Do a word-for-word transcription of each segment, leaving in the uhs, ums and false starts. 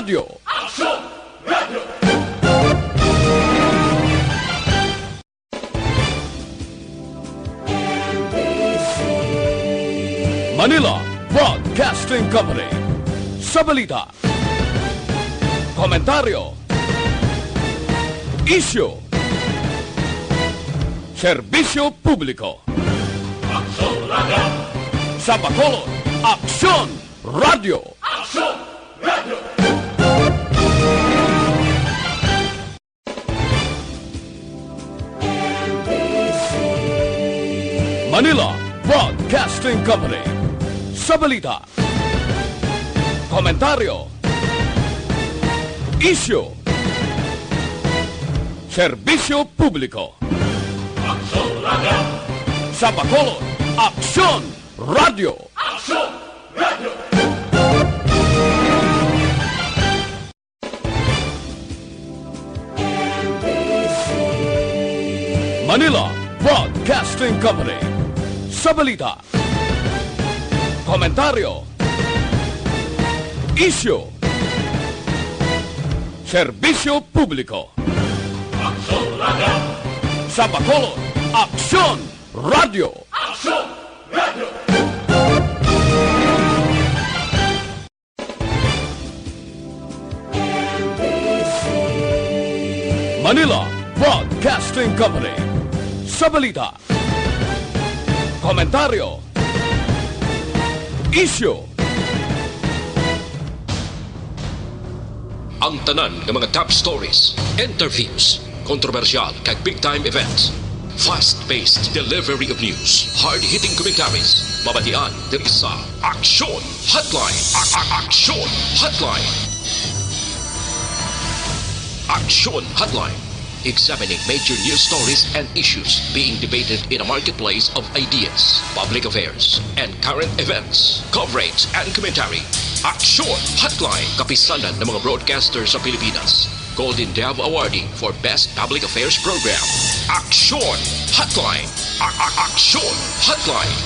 Radio. Manila Broadcasting Company. Sa balita, komentaryo, isyu, serbisyo publiko. Sa Bacolod, Aksyon Radio. Manila Broadcasting Company. Sa balita, komentaryo, isyu, serbisyo publiko. Sa Bacolod, Aksyon Radio. Manila Broadcasting Company. Sa balita, komentaryo, isyu, serbisyo publiko. Sa Bacolod, Aksyon Radio. Manila Broadcasting Company. Sa balita, komentaryo, isyu, ang tanan nga mga top stories, interviews, kontrobersyal kag big time events. Fast-paced delivery of news, hard-hitting commentaries, mabatian diri sa Aksyon Hotline. A- a- Aksyon Hotline. Aksyon Hotline. Examining major news stories and issues being debated in a marketplace of ideas, public affairs, and current events. Coverage and commentary. Aksyon Hotline. Kapisanan ng mga broadcaster sa Pilipinas. Golden Dove Awardee for Best Public Affairs Program. Aksyon Hotline. A- a- Aksyon Hotline.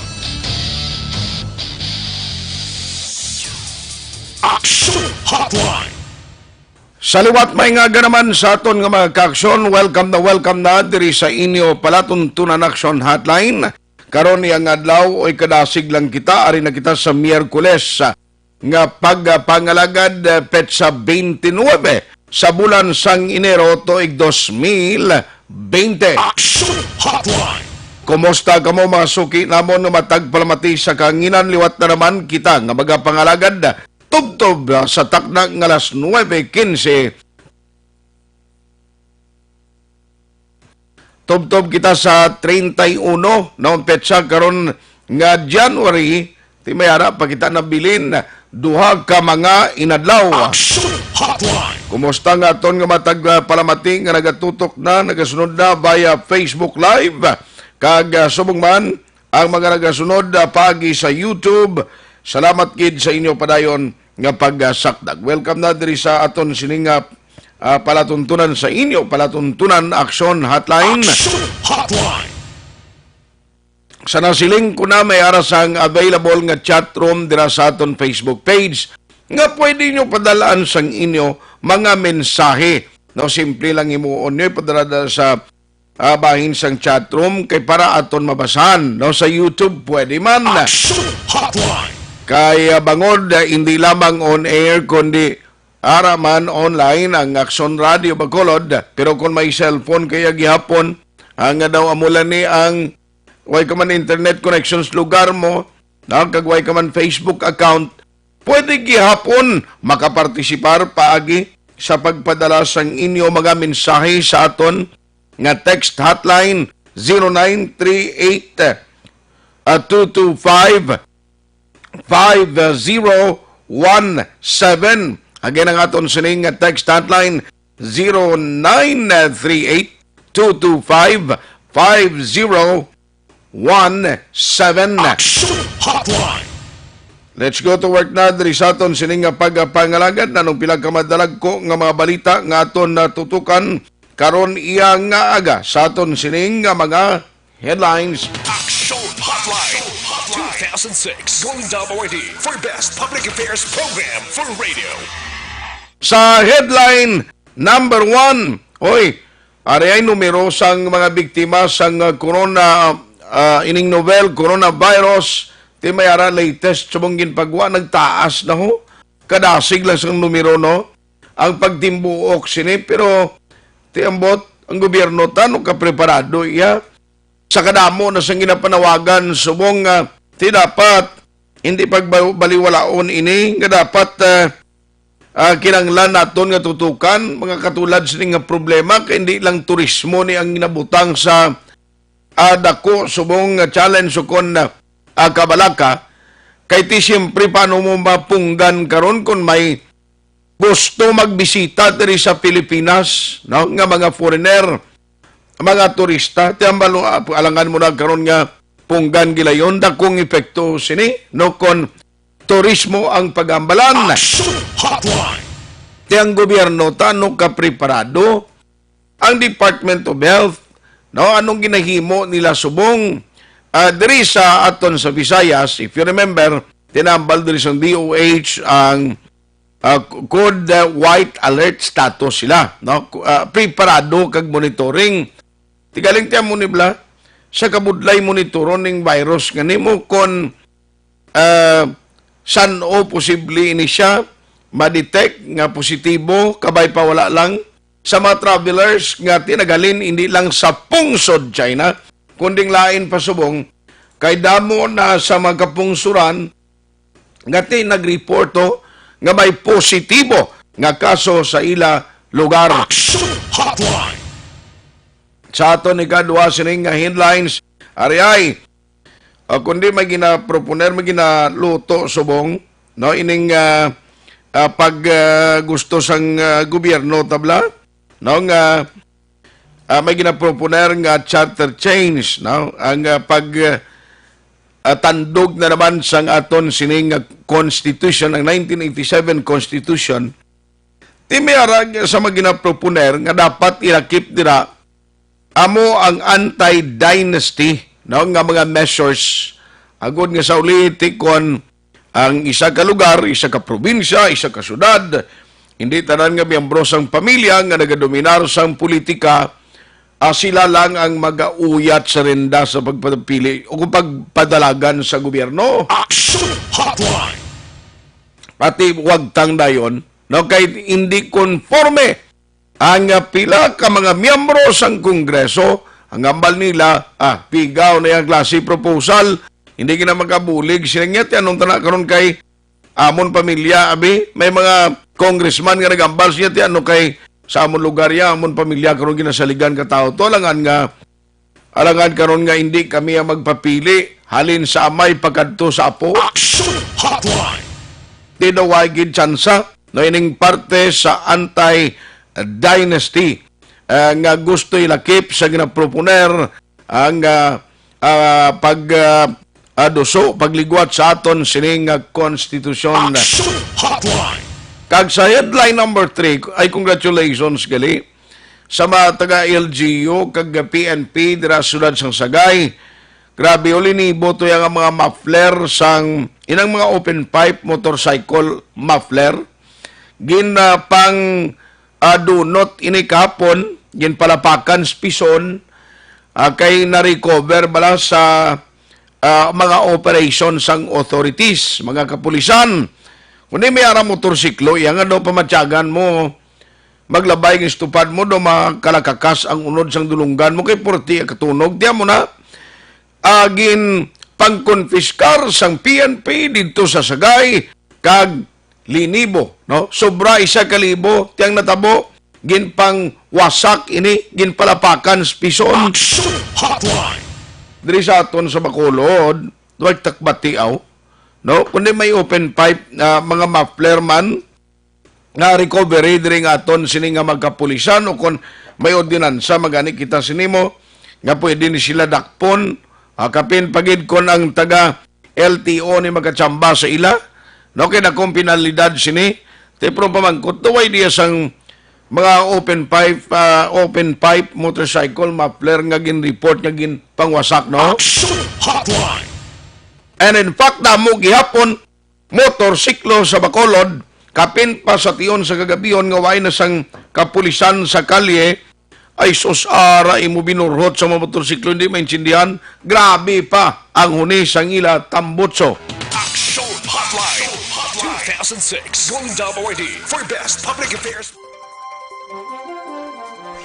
Aksyon Hotline. Sa liwat, may nga ganaman sa aton nga mga kaaksyon. Welcome na welcome na diri sa inyo palatuntunan Aksyon Hotline. Karon, iyang adlaw, oy, kadasig lang kita, ari na kita sa Miyerkules, ah, nga pagpangalagad, ah, petsa twenty-nine sa bulan sang Enero tuig dos mil twenty. Action Hotline. Kumusta kamo, mga suki namon, nga matag palamati sa kahanginan? Liwat na naman kita nga magapangalagad tubtob, ah, sa takna nga alas nuebe quince. Tubtob kita sa treinta y uno, naon petsa karon nga January, ti may ara pa kita nabilin, duha ka mga inadlaw. Action Hotline. Kumusta nga aton nga matag, ah, palamati nga nagatutok na, nagasunod na via Facebook Live, kag, ah, subong man ang mga nagasunod, ah, paagi sa YouTube? Salamat gid sa inyo padayon nga pagsakdag. Welcome na diri sa aton sining, ah, ah, palatuntunan sa inyo, palatuntunan Action Hotline. Action Hotline. Sa nasiling ko na, may ara sang available nga chat room dira sa aton Facebook page nga pwede nyo padalaan sang inyo mga mensahe. No, simple lang himuon nyo, ipadala sa, ah, bahin sang chat room kay para aton mabasahan, no, sa YouTube pwede man. Action Hotline. Kay, ah, bangod, ah, hindi lamang on air kundi ara man online ang Aksyon Radio Bacolod, pero kung may cellphone kaya gihapon, ang nga daw amo lang ni ang way ka man internet connection sa lugar mo, na kag way ka man Facebook account, pwede gihapon makapartisipar paagi sa pagpadala sang inyo mga mensahe sa aton nga text hotline, zero nine three eight, ah, two two five, five zero one seven. Again, ang aton sining text hotline, zero nine three eight, two two five, five zero one seven. Action Hotline. Let's go to work na diri sa aton sining nga pagpangalagad. Nanong pila ka madalagko nga mga balita nga aton natutukan karon iya nga aga sa aton sining nga mga headlines. Action Hotline two thousand six Golden Dove Awardee for Best Public Affairs Program for Radio. Sa headline number one, oy, ari ay numero sang mga biktima sang, ah, corona, ah, ining novel coronavirus. Ti may ara latest subong ginpagwa, nagtaas na ho. Kadasig lang sang numero, no? Ang pagtimbuok sini, pero ti ambot ang gobyerno ta, no, kapreparado iya sa kadamo na sang ginapanawagan subong nga ti dapat hindi pagbaliwalaon ini nga dapat, ah, ah, kinahanglan naton nga tutukan mga katulad sini nga problema, kay hindi lang turismo ni ang ginabutang sa, ah, dako subong nga challenge ukon, ah, kabalaka. Kay ti siyempre, paano mo mapunggan karon kung may gusto magbisita diri sa Pilipinas, no, nga mga foreigner, mga turista? Ti ang balo-, alangan mo na karon nga punggan gilayon, dakong epekto sini, no, kon turismo ang pagambalan. Action Hotline. Ti ang gobyerno ta, no, kapreparado? Ang Department of Health, no, anong ginahimo nila subong, ah, diri sa aton sa Visayas? If you remember, tinambal diri sa D O H ang, ah, code, ah, white alert status sila, no? Ku-, ah, preparado kag monitoring. Tigaling ti amo ni bla, sa kabudlay monitoron ning virus nga nimo kon, ah, san-o posible ini siya ma-detect nga positibo, kabay pa wala lang sa mga travelers nga tinagalin hindi lang sa pungsod China, kundi lain pa subong kay damo na sa mga kapungsuran nga ti nagreporto nga may positibo nga kaso sa ila lugar. Action Hotline. Sa aton ikaduha sining nga headlines, ari ay, ah, kundi may ginaproponer, may ginaluto subong, no, ining, ah, ah, pag, ah, gusto sang, ah, gobyerno tabla, no, nga, ah, may ginaproponer nga charter change, no, ang, ah, pag, ah, ah, tandog na naman sang aton sining nga constitution, ang nineteen eighty-seven constitution. Ti may arag sa mga ginaproponer nga dapat ilakip dira amo ang anti-dynasty, no, nga mga measures, agod nga sa uli ti kon ang isa ka lugar, isa ka probinsya, isa ka syudad, hindi tanan nga miyembro sang pamilya nga nagadominar sang politika, ah, sila lang ang magauyat sa renda sa pagpapili o kung pagpadalagan sa gobyerno. Action Hotline. Pati wagtang dayon, no, kay hindi konforme ang, ah, pila ka mga miyembro sang Kongreso, ang hambal nila, ah, pigaw na yang klase proposal, hindi gina makabulig. Sila nga, ti anong tana karon kay amon pamilya, abi? May mga congressman nga nagambal siya, ti ano kay sa amon lugar ya, amon pamilya karon ginasaligan ka tawo. To, alangan nga, alangan karon nga hindi kami ang magpapili halin sa amay pagkadto sa apo. Action Hotline. Di daw way gid tsansa, no, ining parte sa anti-dynasty, ah, nga gusto ilakip sa ginaproponer ang, ah, ah, pag, ah, ah, duso, pagligwat sa aton sining nga konstitusyon. Action Hotline. Kag sa headline number three, ay congratulations gali sa mga taga L G U kag P N P dira sa siyudad sang Sagay. Grabe, uli ni boto yang mga muffler sang inang mga open pipe motorcycle muffler. Gin, ah, pang, ah, dunot ini kahapon, ginpalapakan sa pison, ah, kay na-recover bala sa, ah, mga operation sang authorities, mga kapulisan. Kundi may ara motorsiklo, iya nga daw pamatyagan mo, maglabay nga istupad mo, daw makalakakas ang unod sang dulunggan mo, kay purti ang katunog. Tiyan mo na, agin pangkonpiskar sang P N P didto sa Sagay kag linibo, no? Sobra isa ka libo tiyang natabo, ginpangwasak ini, ginpalapakan sa pison. Action Hotline. Diri sa aton sa Bacolod, way takbati aw, no? Kundi may open pipe, ah, mga muffler man, nga recovery diri nga aton sini nga magkapulisan, o kon may ordinansa magani kita sinimo nga pwede ni sila dakpon, ah, kapin pa gid kon ang taga L T O ni magkachamba sa ila, no, kay dakong penalidad sini. Ti pero pamangkot, way diya sang mga open pipe, ah, open pipe motorcycle muffler nga gin-report nga ginpangwasak, no? Action Hotline. And in fact, damo gihapon motorsiklo sa Bacolod Kapin pa sa tion sa kagabihon nga way na sang kapulisan sa kalye, ay sus, ara imo binurhot sa mga motorsiklo, hindi maintindihan. Grabe pa ang huni sang ila tambutso. Action Hotline two thousand six Golden Dome Awardee for Best Public Affairs.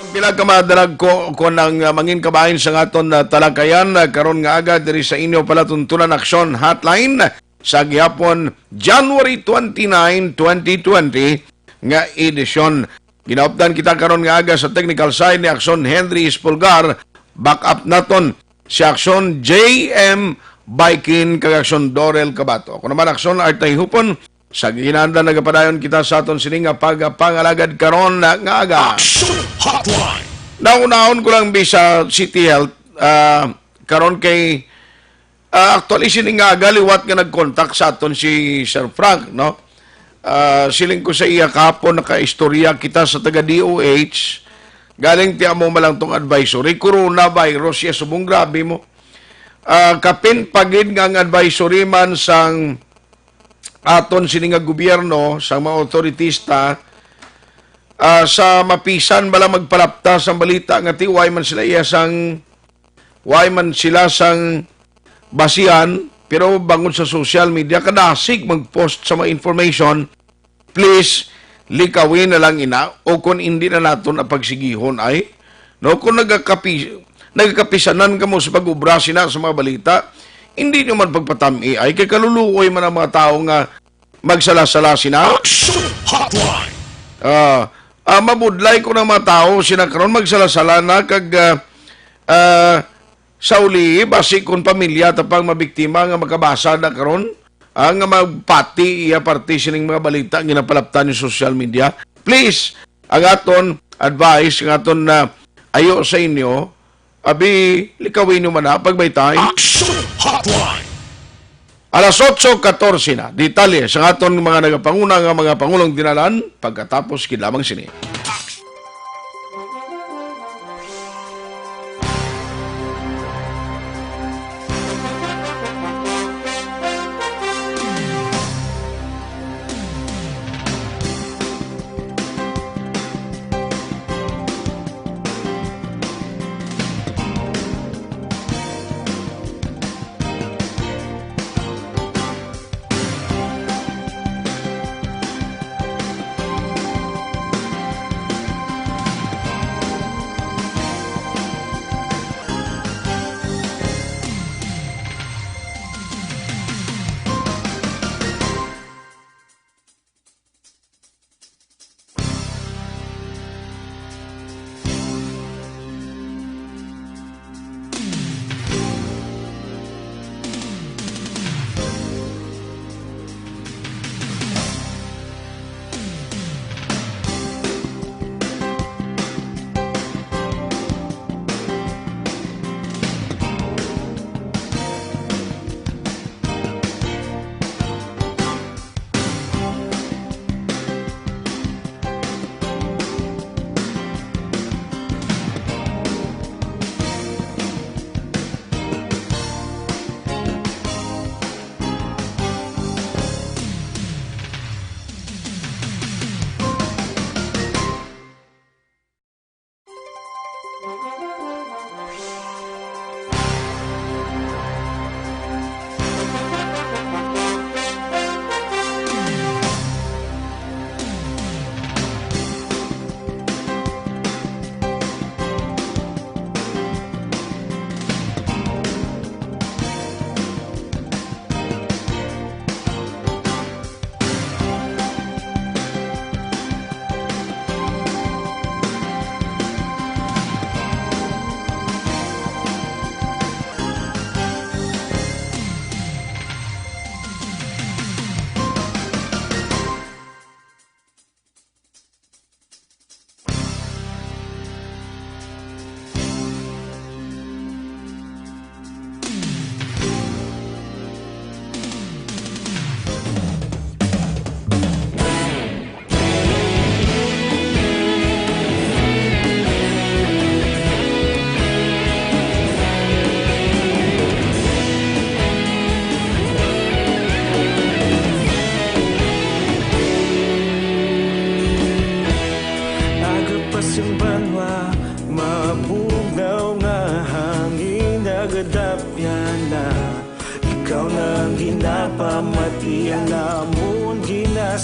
Pila ka mga dalag ko, ko nang, uh, mangin kabahin sa aton, uh, talakayan, uh, karon nga aga diri sa inyo palatuntunan Action Hotline sa gihapon, January twenty-nine, twenty twenty nga edisyon. Ginaupdan kita karon nga aga sa technical side ni Action Henry Espulgar, back up naton si Action J M Baikin kag Action Dorel Kabato. Ako naman, Action Artay Hupon, sa ginanda nagapadayon kita sa aton sini nga pagpangalagad karon na nga aga. Action Hotline. Naunahon ko lang bi sa City Health, ah, karon kay, ah, actually, sini nga aga liwat nga nag-contact sa aton si Sir Frank, no? Ah, siling ko sa iya kahapon, nakaistorya kita sa taga D O H. Galing ti amo man lang tong advisory, coronavirus, iya subong grabe mo. Ah, kapin pagid nga ang advisory man sang aton sini nga gobyerno, sang mga authorities ta, ah, sa mapisan bala magpalapta sang balita nga ti way man sila iya sang, way man sila sang basihan, pero bangod sa social media, kadasig mag-post sa mga information, please, likawi na lang ina, o kung hindi na naton apagsigihon ay, no, kung nagakapi-, nagakapisanan kamo sa pag-obra sina sa mga balita, hindi nyo man pagpatami ay, kay kaluluoy man ang mga tao nga magsala-sala sina. Action Hotline. Ah, ah, mabudlay ko ng mga tao sina karon magsala-sala na kag, ah, ah, sa uli, basi kung pamilya ta pang mabiktima nga makabasa na karon, ah, nga magpati iya parte sining mga balita nga ginapalaptan ni social media. Please, ang aton advice, ang aton na ayo sa inyo, abi, likawin nyo man na pagbaytay. Action Hotline. Alas otso katorse na. Detalye sa aton mga nagapanguna nga mga pangulong dinalan pagkatapos gid lamang sini.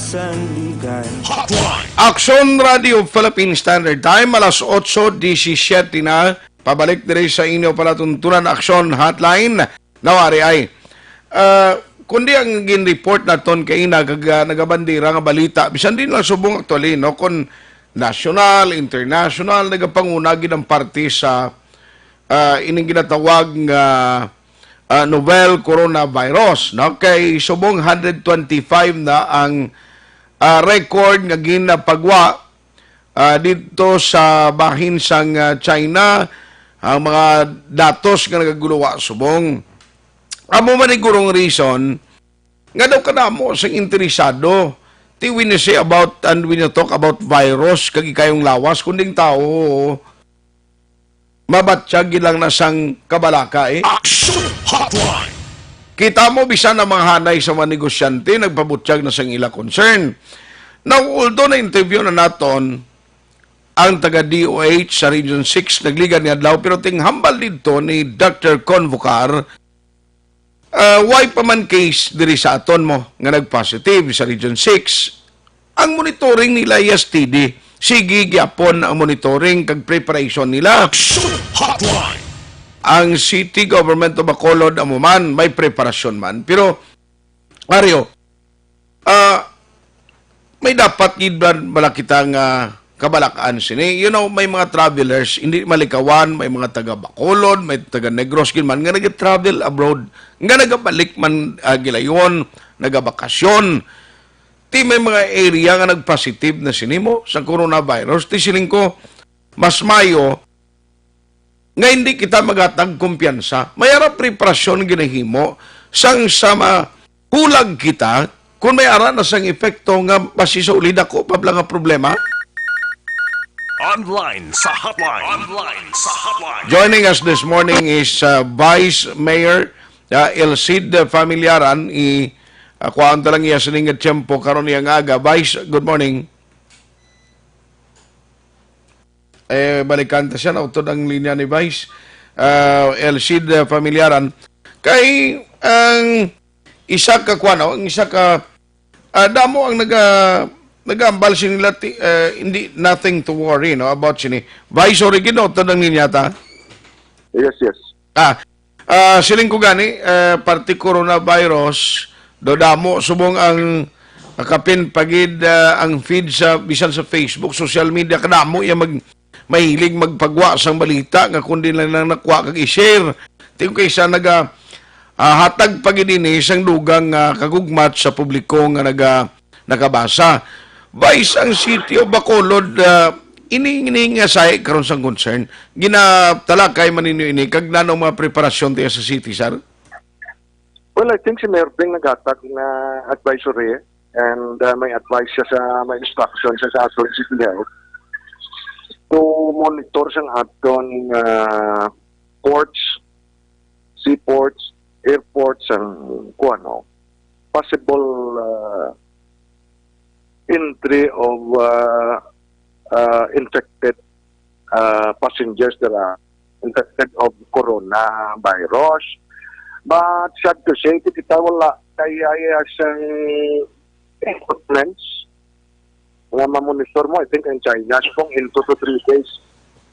Sandigan. Hotline. Aksyon Radio Philippine Standard Time, alas otso disisiete na. Pabalik diri sa inyo palatuntunan, Aksyon Hotline. Nawari ay, ah, kundi ang gin-report naton kay ina kag, ah, nagabandera nga balita, bisan din lang subong actually, no, kung national, international, nagapanguna gid ang parte sa, ah, ining ginatawag nga, ah, novel coronavirus, no? Kay subong hundred twenty-five na ang, ah, record nga ginapagwa, ah, didto sa bahin sang, ah, China, ang mga datos nga nagaguluwa subong. Amo man siguro ang reason nga daw kadamo sing interesado. Ti, when you say about, and when you talk about virus, kag ikayong lawas, kunding tao, mabatyag gid lang na sang kabalaka, eh. Action Hotline. Kita mo, bisan ang mga hanay sa mga negosyante, nagpabutyag na sang ila concern. Now, although na-interview na naton ang taga D O H sa Region six, nagligan ni adlaw, pero ting hambal didto ni Doctor Convocar, ah, why pa man case diri sa aton mo nga nag-positive sa Region six? Ang monitoring nila, yes, T D. Sige gyapon ang monitoring kag preparation nila. Action Hotline. Ang City Government of Bacolod, amo man, may preparasyon man. Pero, Mario, ah, may dapat gid ba, bala kita nga kabalakan sini? You know, may mga travelers, hindi malikawan, may mga taga Bacolod, may taga Negros gid man nga nag-travel abroad, nga nagabalik man, ah, gilayon, nagabakasyon. Ti may mga area nga nag-positive na sini mo sa coronavirus. Ti siling ko, mas mayo nga hindi kita magatag kumpiyansa. May ara preparasyon ginahimo sang sa mahulag kita kung may ara na sang epekto nga basi sa uli dako pa bala nga problema. Online sa hotline. Online sa hotline. Joining us this morning is, uh, Vice Mayor, uh, Elcid Familiaran. I, uh, kuhaan ta lang iya sining nga tiyempo karon niya nga aga. Vice, good morning. Eh, balikan ta siya, nautod ang linya ni Vice. Ah, Elcid, ah, Familiaran. Kay ang isa ka, kuwan, oh, ang isa ka, ah, damo ang naga-, nagambal sini nila, ti-, eh, hindi, nothing to worry, no, about sini. Vice, sorry gid, nautod ang linya ta. Yes, yes. Ah, ah, siling ko gani, eh, parte coronavirus, do damo subong ang, ah, kapin pagid, ah, ang feed sa, bisan sa Facebook, social media, kadamo iya mag-, mahilig magpagwa sang balita nga kundi lang nang nakuha kag i-share. Tingog kaysa naga, ah, hatag pagid ini sang dugang nga kagugmat sa publiko nga naga, nakabasa. Vice, ang City of Bacolod, ah, ini, ini nga sahi karon sang concern. Ginatalakay man ninyo ini, kag nano mga preparasyon tiya sa city, sir? Well, I think si Mayor Ping naghatag nga advisory, and, ah, may advice siya sa, may instruction siya sa Asunción City Health to monitor sang aton, ah, ports, seaports, airports, ang kuwan, no? Possible, ah, entry of, ah, ah, infected, ah, passengers that are infected of coronavirus. But sad to say, kita wala kaya sang equipments nga mamonitor mo. I think in China, subong in two to three days,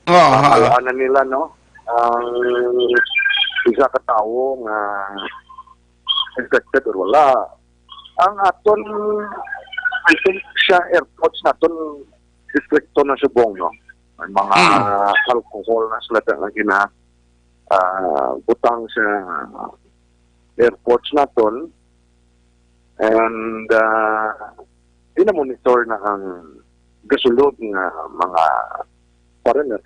Ah, ha. Makuha na nila, no? Ang isa ka tawo nga infected or wala. Ang aton, I think, sa airports naton, distrikto na subong, no? May mga Mm. alcohol na sila nga gina-, ah, butang sa airports naton. And, ah, gina-monitor na ang gasulod nga mga foreigner.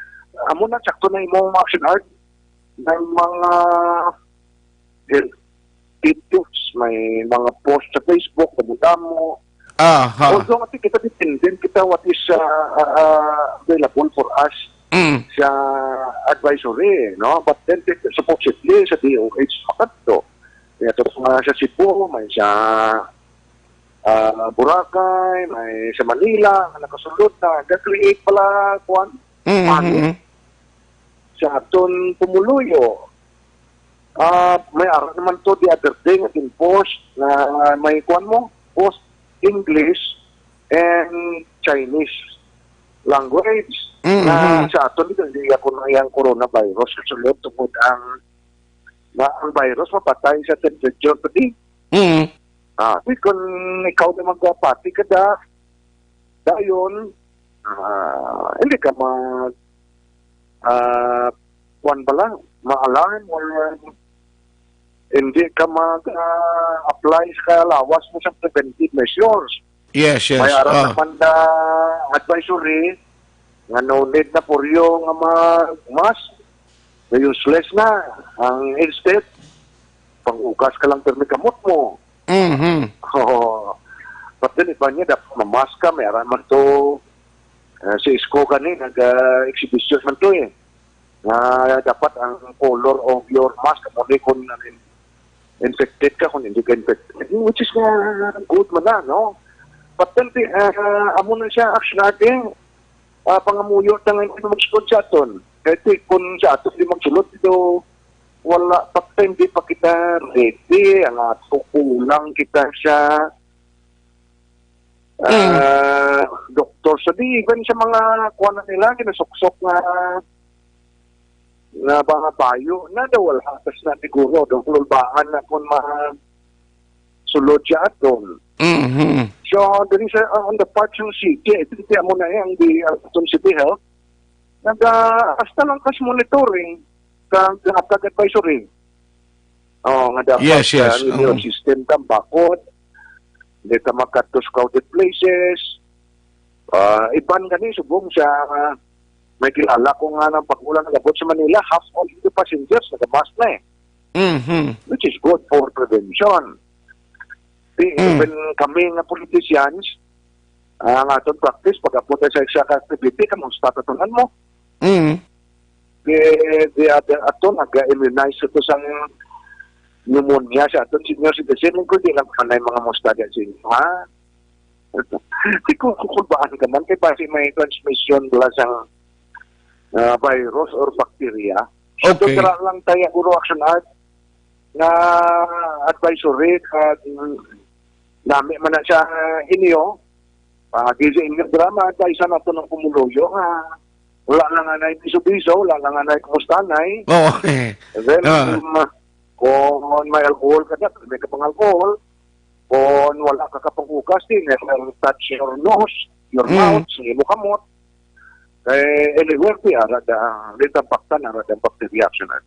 Amo na, sakto na imong action art. May mga health tips, may mga post sa Facebook, damo-damo. Ah, ha. Although, I think kita dependent kita what is, ah, ah, ah, available for us Mm. sa advisory, no? But then, supposedly, sa D O H, makadto. May ato mga sa Cebu, may sa, ah, Boracay, may sa Manila, nga nakasulod na. Nag-create pala, kuwan, Mm, panic mm. sa aton pumuluyo. Ah, may ara naman to the other day nga enforce na may kuwan mo, post English, and Chinese language. Mhm. Na sa aton dito, hindi ako na yung coronavirus sa sulod tungod ang, na ang virus mapatay sa temperature pa di. Mhm. Ah, di kung ikaw na magpapati ka da, dayon, ah, hindi ka mag, ah, kuwan bala, ma-alarm or hindi ka mag, ah, apply sa lawas mo sa preventive measures. Yes, yes. May aram Ah. naman na advisory nga no need na puryo nga mag-mask. Na useless na. Ang instead, panghugas ka lang pirmi kamot mo. Mhm. Oo. But then, iba niya, dapat mamask ka. May aram man to, ah, si Isko gani, nag-exhibition man to eh. Nga dapat ang color of your mask, mo ni kung infected ka, kung hindi ka infected. Which is nga good man na, no? But then, di, ah, amo na siya, action natin, ah, pangamuyo ta nga hindi magsulod sa aton. Kaya di, kung sa aton di magsulod, dito, wala pa, hindi pa kita ready. Ang ato, kulang kita sa, Mm. ah, doktor. So, di, even sa mga kuwan na nila, kinasuksok nga na mga bayo na daw wala tas na siguro daw kulbaan na kung masulod siya aton. Mhm. So, there is a, on the part ng city, I think kaya mo na yan, the, uh, aton City Health, nag, ah, hasta lang kas monitoring, kag, kag advisory. Oh, nga dapat Yes, yes. ang immune Mm. system tambakot, hindi ka makadto sa crowded places. Ah, iban gani subong sa, ah, may kilala ko nga nang pag-ulan nagabot sa Manila, half of the passengers nagamask na eh. Mhm. Which is good for prevention. Di, Mm. even kami nga politicians, ah, ang aton practice, pag-abot sa isa ka activity, kamo start atunan mo. Mm. Di, di, at, ato, nag-immunize ito sa pneumonia sa aton senior citizen, kung di lang pa na yung mga musta dyan sa inyo, ha? Di ko kukulbaan ka man, kay basi may transmission bala sang, ah, virus or bacteria. Okay. So, tara lang tayo, Guro Action Art, nga advisory, kag, mm, nami man na siya, ah, inyo, ah, di sa inyo drama, advice nato ng pumuluyo, nga wala lang anay biso-biso, wala lang anay kumustanay. Oo, eh. And then, Ah. um, kung may alcohol ka na, may ka pang alcohol, kung wala ka kapanghugas, di, never touch your nose, your Mm. mouth, sa imo kamot. Eh, anywhere, di, ara da, di, tampaktan, ara da, bacteria, action, ah.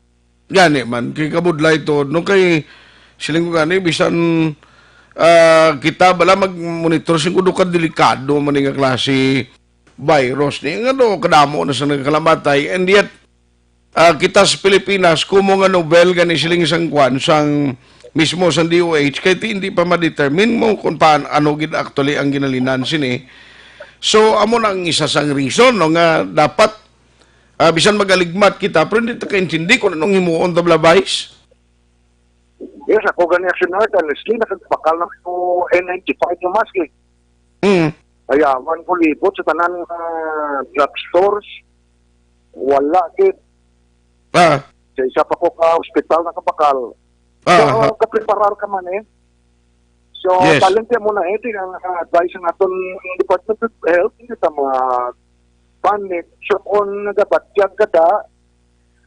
Gani man, kay kabudlay to, no, kay siling ko gani, bisan, ah, kita bala mag-monitor, sing kuno ka delikado man nga klase virus ni, nga no, kadamo na sa nagkalamatay, and yet, ah, kita sa Pilipinas, kumo nga novel gani siling sang kwan, sang mismo sang D O H, kay ti-, hindi pa ma-determine mo kung paan-, ano gid actually ang ginalinan sini. So, amo na ang isa sang reason, no, nga dapat, ah, bisan magaligmat kita, pero hindi ta kaintindi kung anong himuon ta bala, Vice. Yes, ako gani, Action Art, honestly, nakagpakal na ko N ninety-five nga mask, eh. Mm. Ayawan ko libot sa tanan nga drugstores. Wala, gid. Ah. Sa isa pa ko ka hospital nakabakal. Ah, So, ah. kapreparar ka man, eh. So, Yes. talent mo na, eh, di ang, ah, advice ng aton Department of Health, hindi ta mga panic. So, kung nagabatyag ka da,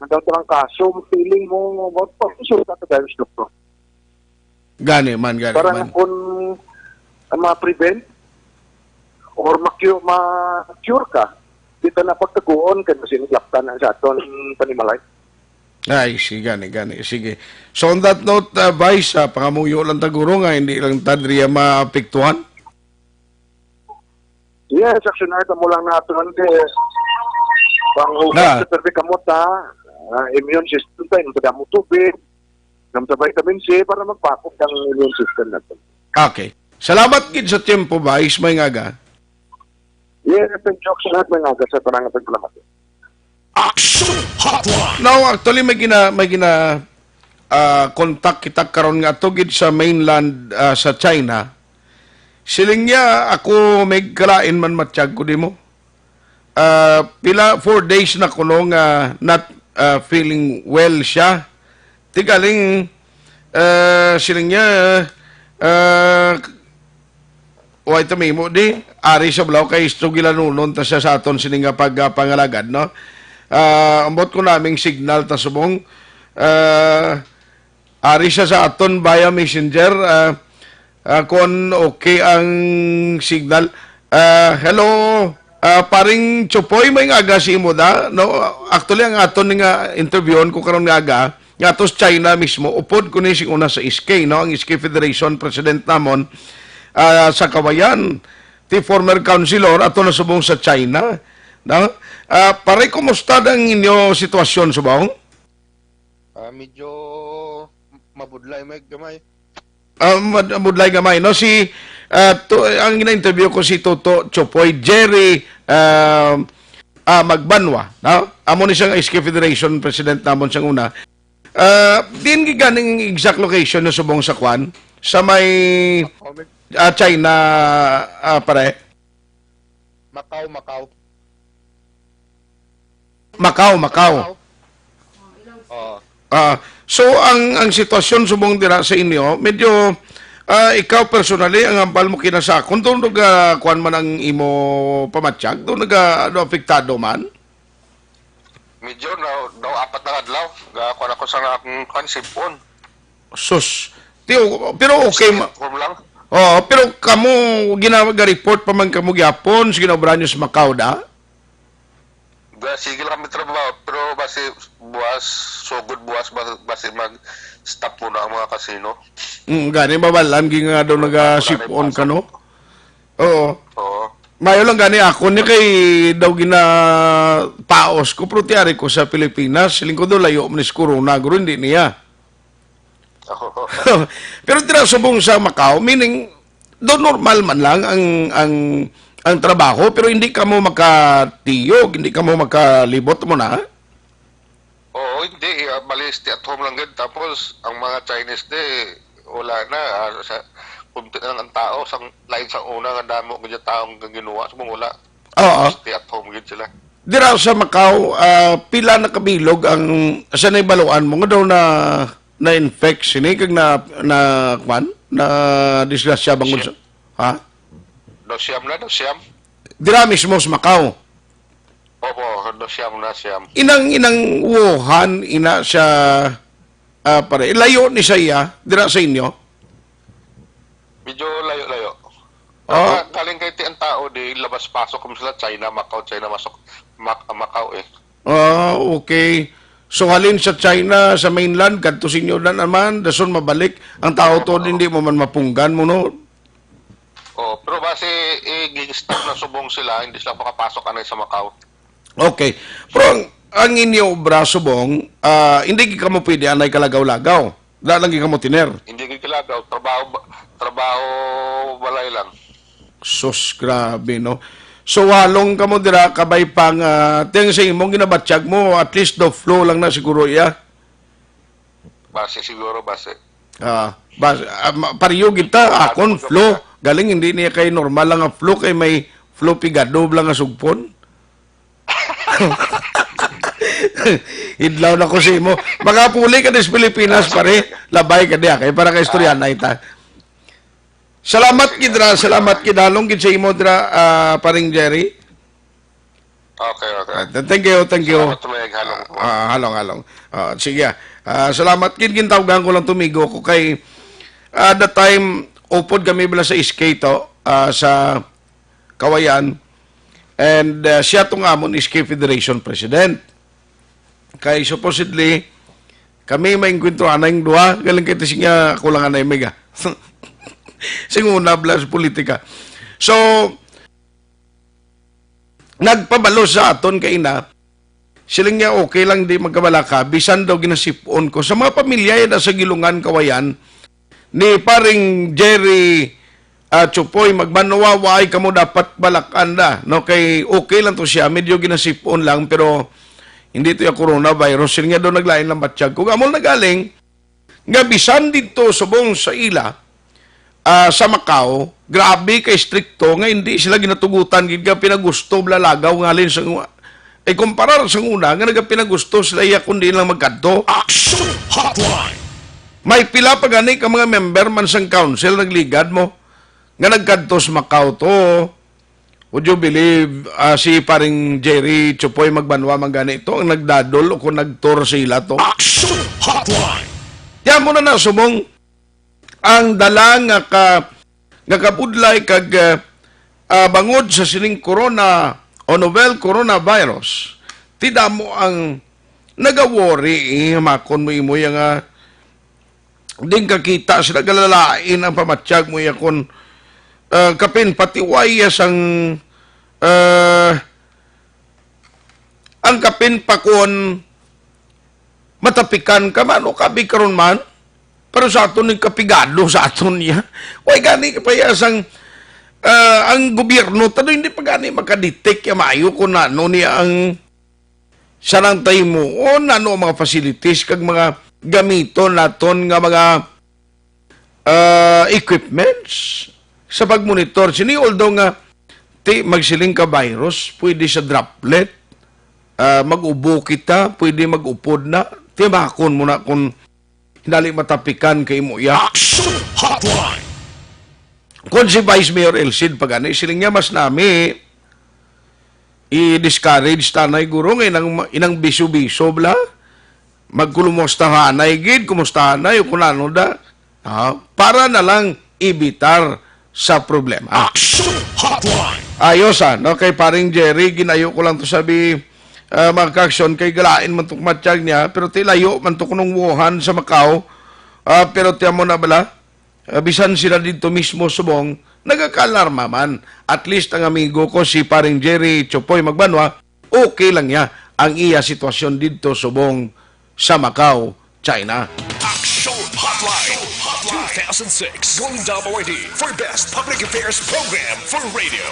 nagdaw ka ng kaso, feeling mo, magpakonsulta ka tayo sa doktor. Gani man, gani Para man. nga kung, ah, ma-prevent or ma-cure, ma-cure ka, di ka na pagtaguon kay masinig laptan ang sa aton panimalay. Ay, sige, gani, gani. Sige. So, on that note, uh, Vice, ah, pangamuyo lang ta guro nga hindi lang ta diriya maapektuhan. Yes, Action Art, amo lang nato, hindi. Panghugas Na. sa permi kamot, ha? Ah, immune system tayo, magdamo tubig, ng sa vitamin C para magpakop ang immune system natin. Okay. Salamat gid sa tiyempo, Vice. May ngaga. Yes, thank you, Action Art, may ngaga sa panangatag salamat. Action Hotline. Now, actually, may gina-, may gina-, ah, contact kita karon nga ato gid sa mainland, ah, sa China. Siling niya, "Ako may kalain man matiyag ko di mo." Ah, pila, four days na kuno nga not, ah, feeling well siya. Tigaling, ah, siling niya, ah, "Wa ito mahimo di. ari sa balaw kay sugilanon ta siya sa aton sini nga pagpangalagad, no? Ah, ambot ko naming signal ta subong. Ah, ari siya sa aton via messenger. Ah, ah, kung okay ang signal. Ah, hello, ah, paring Chupoy, may nga aga sa imo da, no? Actually, ang aton nga interviewon ko karon nga aga, nga ato sa China mismo, upod ko ni sing una sa S K, no? Ang S K Federation President namon, ah, sa Kawayan, ti former councilor, ato na subong sa China, no? Ah, pare, kumusta ang inyo sitwasyon subong? Ah, medyo mabudlay may gamay. Ah, mad-, mabudlay gamay, no? Si, ah, to, ang gina-interview ko si Toto Chopoy, Jerry, ah, ah, Magbanwa, no? Amo ni siyang S K Federation President namon sang una. Ah, diin gid ganing exact location na subong sa kwan? Sa may, ah, China, ah, pare? Macau, Macau. Macau, Macau. Macau. Oo. Ah, so ang, ang sitwasyon subong dira sa inyo, medyo, ah, ikaw personally, ang hambal mo kinasakon, do naga, kuwan man ang imo pamatyag, do naga, do apektado man? Medyo na, daw apat na adlaw, ga kuwan ako sa akong kuwan, sipon. Sus. Tiyo, pero okay ma- From lang. Oh, pero kamo ginaga-report pa man kamo gyapon sa ginaobrahan niyo sa Macau, da? Ga, sige lang kami trabaho, pero basi buwas, sugod buwas, bas-, basi mag-stop muna ang mga kasino. Mm, gani, mabalan, gi nga daw Wala, wala na naga-sip-on yung ka, no? Oo. Oo. Mayo lang gani ako ni kay daw ginapaos ko, pero tiyari ko sa Pilipinas, siling ko daw layo man is corona, guro, hindi niya. Oo. Pero dira subong sa Macau, meaning, do normal man lang ang, ang, ang trabaho, pero hindi kamo makatiyog, hindi kamo makalibot mo na? Oo, hindi. Ah, bali, stay at home lang gid. Tapos, ang mga Chinese di, wala na. Ah, sa, kunti na lang ang tao. Sang, lain sa una, nga damo gid yung taong ginawa. Sa mga wala. Oo. Stay at home gid sila. Dira sa Macau, ah, pila na kabilog ang sa naibaluan mo nga daw na na-infect sini kag na, na, kwan? Na disgrasya bangod sa, ha? Daw siyam na, daw siyam. Dira mismo sa Macau. Opo, daw siyam na, siyam. Inang, inang Wuhan, ina siya, ah, pare. Layo ni sa iya, dira sa inyo? Medyo layo-layo. Ah. Ga-, galing kay ti ang tao, di labas-pasok kami sila, China, Macau, China, masok, Mac-, Macau eh. Ah, okay. So, halin sa China, sa mainland, kadto sa inyo na naman, dason mabalik. Ang tao to, hindi mo man mapunggan mo, no? Oh, pero basi, eh, ging-stop na subong sila, hindi sila makapasok anay sa Macau. Okay. Pero ang, ang inyo obra subong, ah, hindi gid kamo pwede anay kalagaw-lagaw. Wala lang gid kamo tiner. Hindi gid kalagaw, trabaho ba-, trabaho balay lang. Sus, grabe, no? So, walong kamo dira, kabay pa nga, ting sa imong ginabatyag mo, at least the flu lang na siguro, iya. Basi siguro, basi. Ah, bas, ah, ma-, pariyo kita, akon flu. Galing, hindi niya kay normal lang ang flu, kay may flu pigado lang nga sugpon. Idlaw na ko sa imo. Makapuli ka sa Pilipinas, pare. Labay ka diya, kay para ka istorya na ita. Salamat gid ra, salamat gid halong gid sa imo dira, ah, paring Jerry. Okay, okay. Ah, th-, thank you, thank you. Salamat sa mga halong. Ah, halong, halong. Ah, sige. Ah, salamat gid, gintawgan ko lang tumigo ko kay, ah, that time, upod kami bala sa S K to, ah, sa Kawayan. And, ah, siya tong amon S K Federation President. Kay supposedly, kami maengkwentro anay duha, galing kay ti siya kulangan na imiga. Sing una, bala sa politika. So, nagpabalo sa aton kay ina, siling niya, "Okay lang, di magkabalaka, bisan daw ginasipon ko." Sa mga pamilya yan sa Gilungan, Kawayan, ni paring Jerry, ah, Chupoy, magbanwa, waay kamo dapat balakan da, no? Kay okay lang to siya, medyo ginasipon lang, pero hindi to yung coronavirus. Siling niya daw naglain lang batyag ko. Gamol na galing, nga bisan didto subong sa ila, ah, sa Macau, grabe ka istrikto nga hindi sila ginatugutan gid nga pinagusto bala lagaw nga halin sa, eh, kumparar sa una nga nagapinagusto sila iya kundi lang magkadto. Action Hotline. May pila pa gani ka mga member man sang council nagligad mo nga nagkadto sa Macau to. Would you believe, ah, si paring Jerry Chupoy Magbanwa man gani to ang nagdadol o kung nag-tour sila to? Action Hotline! Yan mo na na, subong ang dala nga ka-, nga kabudlay kag, ah, ah, bangod sa sining corona o novel coronavirus, ti damo ang nagawori, eh, makon mo imo ya nga din kakita sila galalain ang pamatyag mo ya kon, ah, kapin patiway ya sang, ah, ang kapin pakon matapikan ka man o kabi karon man, pero sa aton ni kapigado sa aton niya. Way gani pa ya sang, ah, ang gobyerno tado hindi pa gani makadetect ya maayo kung ano ni ang sa nang tahimuon, ano ang mga facilities kag mga gamiton naton nga mga, ah, equipments sa pagmonitor sini, although nga ti magsiling ka virus, pwede sa droplet, ah, mag-ubo kita, pwede mag-upod na, timakon mo na kung hinali matapikan kay imo iya. Action Hotline! Kung si Vice Mayor Elcid pa gani, siling niya mas nami i-discourage tanay guro nga inang, inang biso-biso bla. Magkumustahanay gid, kumustahanay o kung ano da. Ha? Para na lang ibitar sa problema. Action Hotline! Ayos, ah, no? Kay paring Jerry, ginayo ko lang to sabi, ah, mga ka-action, kay galain man to kumatyag niya, pero ti layo man to kunong Wuhan sa Macau. Ah, pero ti amo na bala, ah, bisan sila didto mismo subong, nagakaalarma man. At least ang amigo ko si paring Jerry Chopoy Magbanwa, okay lang niya ang iya sitwasyon didto subong sa Macau, China. Action Hotline two thousand six Golden Dome Awardee for Best Public Affairs Program for Radio.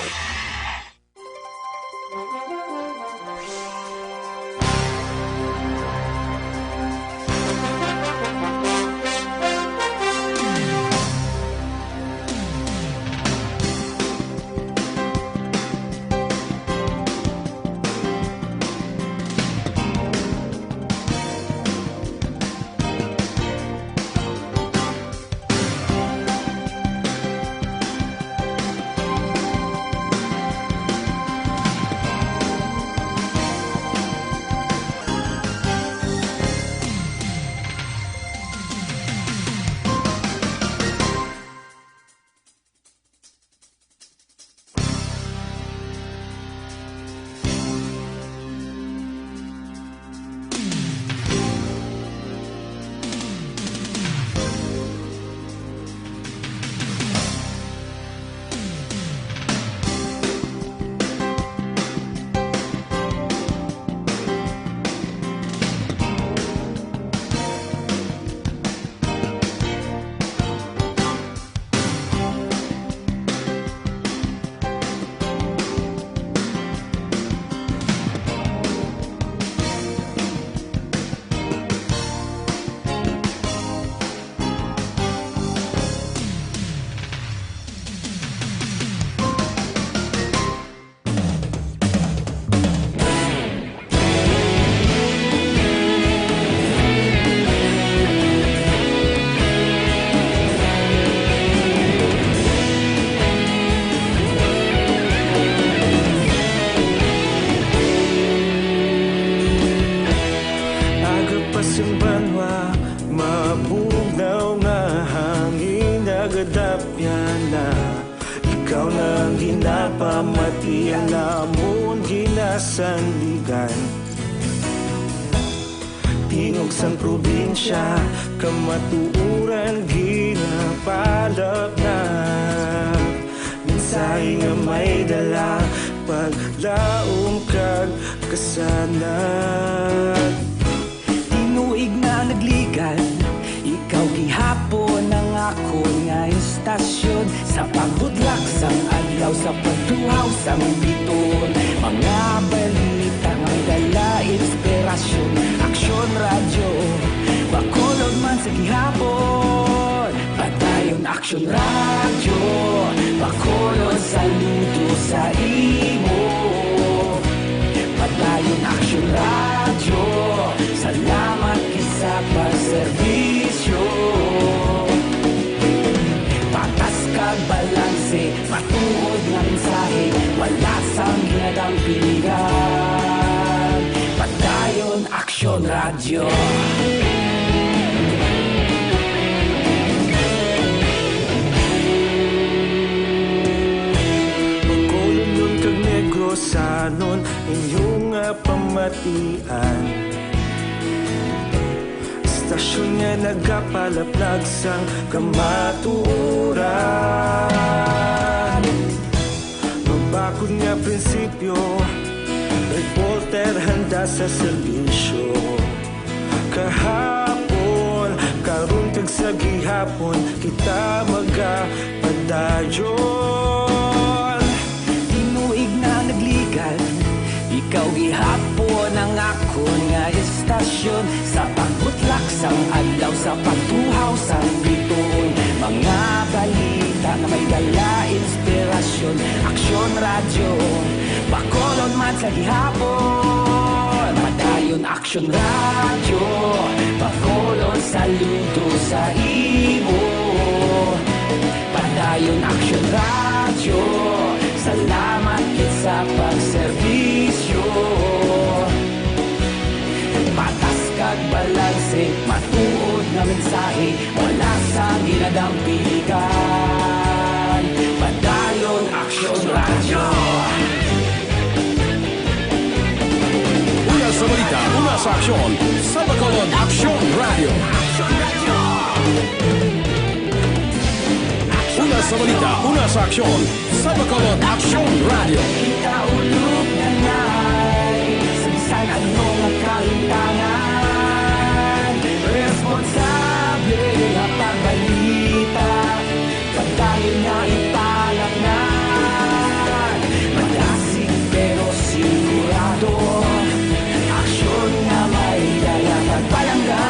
Aga pa sing banwa, mabugnaw nga hangin, nagadapyan na. Ikaw na ang ginapamati, ang amon ginasandigan. Tingog sang probinsya, kamatuoran ginapalapnap. Mensahe nga may dala, paglaom kag kasanag. Tinuig na nagligad, ikaw gihapon ang akon nga istasyon. Sa paghudlak sang adlaw, sa pagtuhaw sang biton, mga balita nga may dala inspirasyon. Aksyon Radyo Bacolod man sa gihapon, padayon Aksyon Radyo Bacolod, saludo sa imo. Padayon Aksyon Radyo, salamat gid sa pagserbisyo. Patas kag balanse, matuod nga mensahe, wala Dampigan, Padayon Aksyon Radyo. Bacolodnon kag Negrosanon, inyo nga pamatian. Estasyon nga nagapalaplag sang kamatuoran. Mabakod nga prinsipyo, reporter handa sa serbisyo. Kahapon, karon kag sa gihapon, kita magapadayon. Tinuig na nagligad, ikaw gihapon ang akon nga estasyon. Sa pagbutlak sang adlaw, sa pagtuhaw sang bituon, mga balita nga may dala inspirasyon. Aksyon Radyo, Bacolod man sa gihapon. Padayon Aksyon Radyo, Bacolod saludo sa imo. Padayon Aksyon Radyo, salamat gid sa pagserbisyo. Patas kag balanse, matuod nga mensahe, wala sang ginadampigan. Padayon Aksyon Radyo. Una sa balita, una sa aksyon, sa Bacolod Aksyon Radyo. Una sa balita, una sa aksyon, sa Bacolod Aksyon Radyo. Kita ulog na nay, sa bisan ano nga kalintangan, responsable nga pagbalita. Padayon nga ipalaknag, malasig pero sigurado. Aksyon nga may dala kag palangga.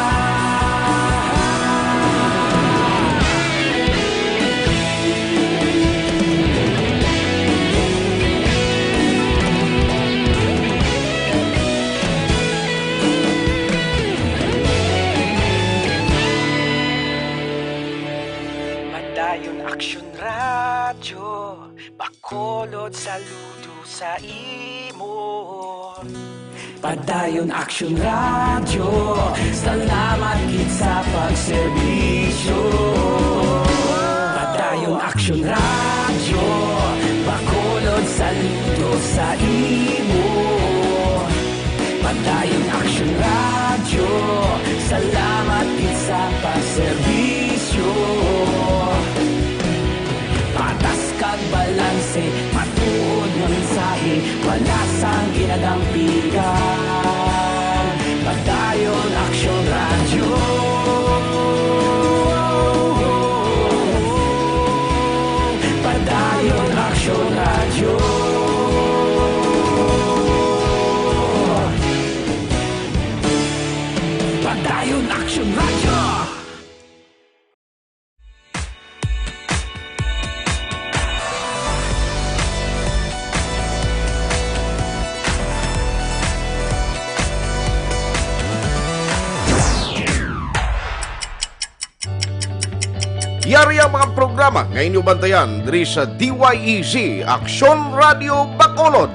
Padayon Aksyon Radyo, Bacolod saludo sa imo. Padayon Aksyon Radyo, salamat gid sa pagserbisyo. Padayon Aksyon Radyo, Bacolod saludo sa imo. Padayon Aksyon Radyo, salamat gid sa pagserbisyo. Patas kag balanse, matuod nga mensahe, wala sang ginadampigan. Padayon Aksyon Radyo. Padayon Aksyon Radyo. Padayon Aksyon Radyo. Yari ang mga programa nga inyo bantayan diri sa D Y E Z, Aksyon Radio Bacolod.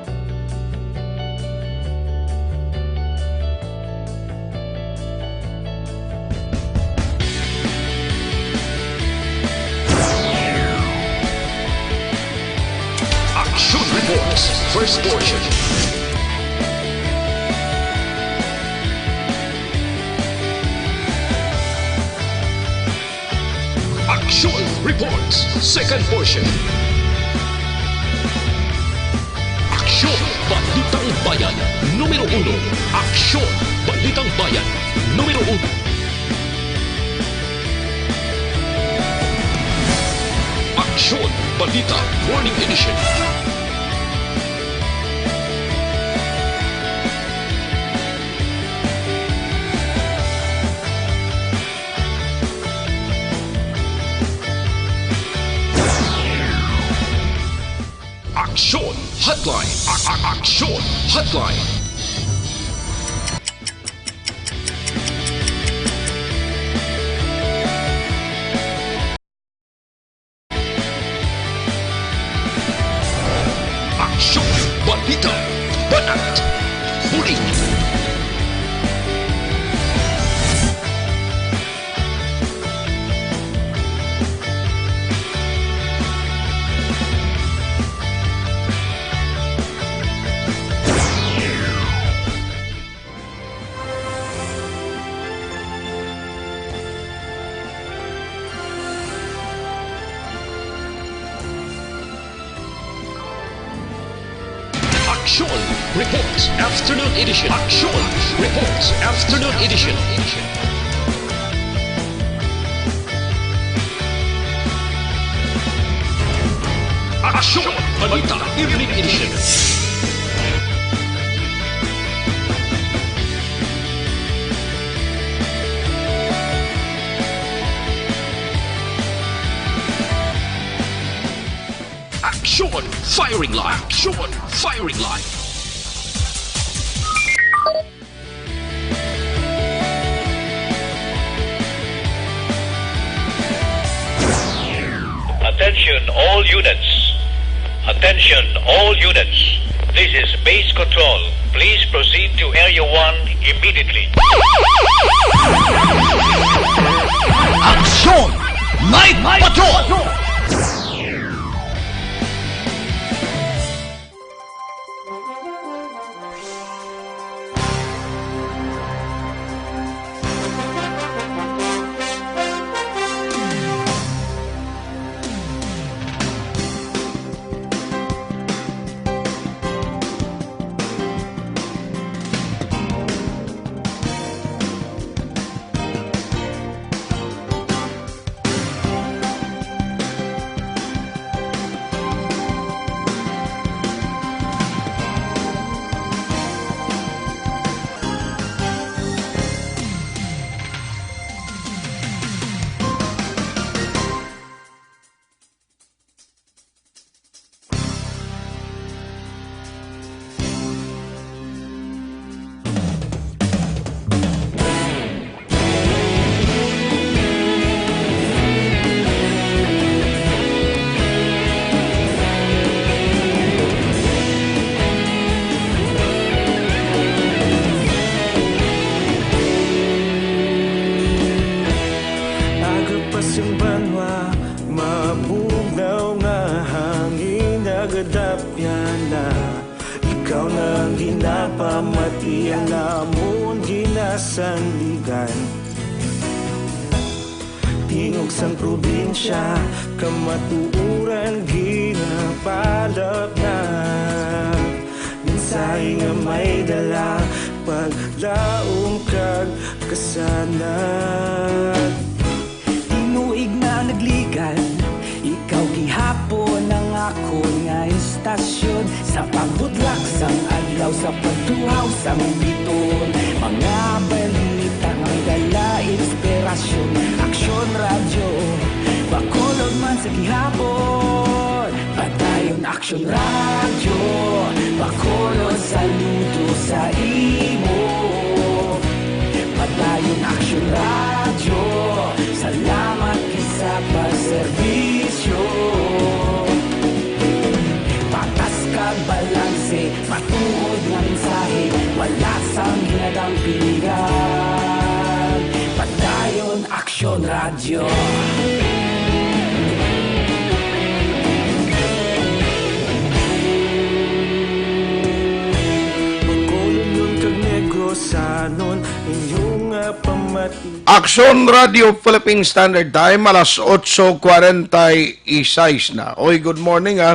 Action Reports, first portion. Action Reports, second portion. Aksyon, Balitang Bayan, numero uno. Aksyon, Balitang Bayan, numero uno. Aksyon, Balita, Morning Edition. Aksyon Hotline. A- a- Aksyon Hotline. Aksyon Balita Banat. Huli. Aksyon Reports Afternoon Edition. Aksyon Reports Afternoon Edition. Aksyon Balita Evening Edition. Aksyon Firing Line. Aksyon Firing Line. Attention all units. Attention all units. This is base control. Please proceed to Area one immediately. Aksyon Night Patrol! Agapas ang banwa, mabugnaw nga hangin, nagadapyan na. Ikaw na ang ginapamati, ang amon ginasandigan. Tingog sang probinsya, kamatuoran ginapalapnag. Mensahe nga may dala, paglaom kag kasanag. Tinuig na nagligad, ikaw gihapon ang akon nga istasyon. Sa pagbudlak sang adlaw, sa pagtuhaw sang biton, mga balita may dala inspirasyon. Aksyon Radyo, Bacolod man sa gihapon. Padayon Aksyon Radyo, Bacolod, saludo sa imo. Padayon Aksyon Radyo, salamat sa pagserbisyo. Patas kag balanse, matuod nga mensahe, wala sang ginadampingan. Padayon Aksyon Radyo. Bacolodnon kag Negrosanon, inyo nga pamati. Aksyon Radio Philippine Standard Time, alas otso kwarenta y seis na. Oy, good morning, ah,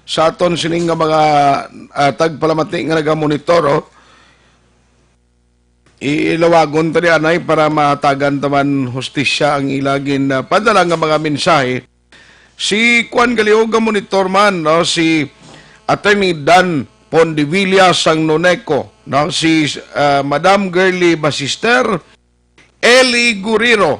sa aton sining nga mga, ah, tagpalamati nga nagamonitor, oh. Ilawagon ta ni anay para mahatagan ta man hustisya ang ila gin, ah, padala nga mga mensahe. Si Juan Galiuga, monitor man, no? Si Attorney Dan Pondevilla sang Noneco, no? Si, ah, Madam Girly Basister, Eli Guriro,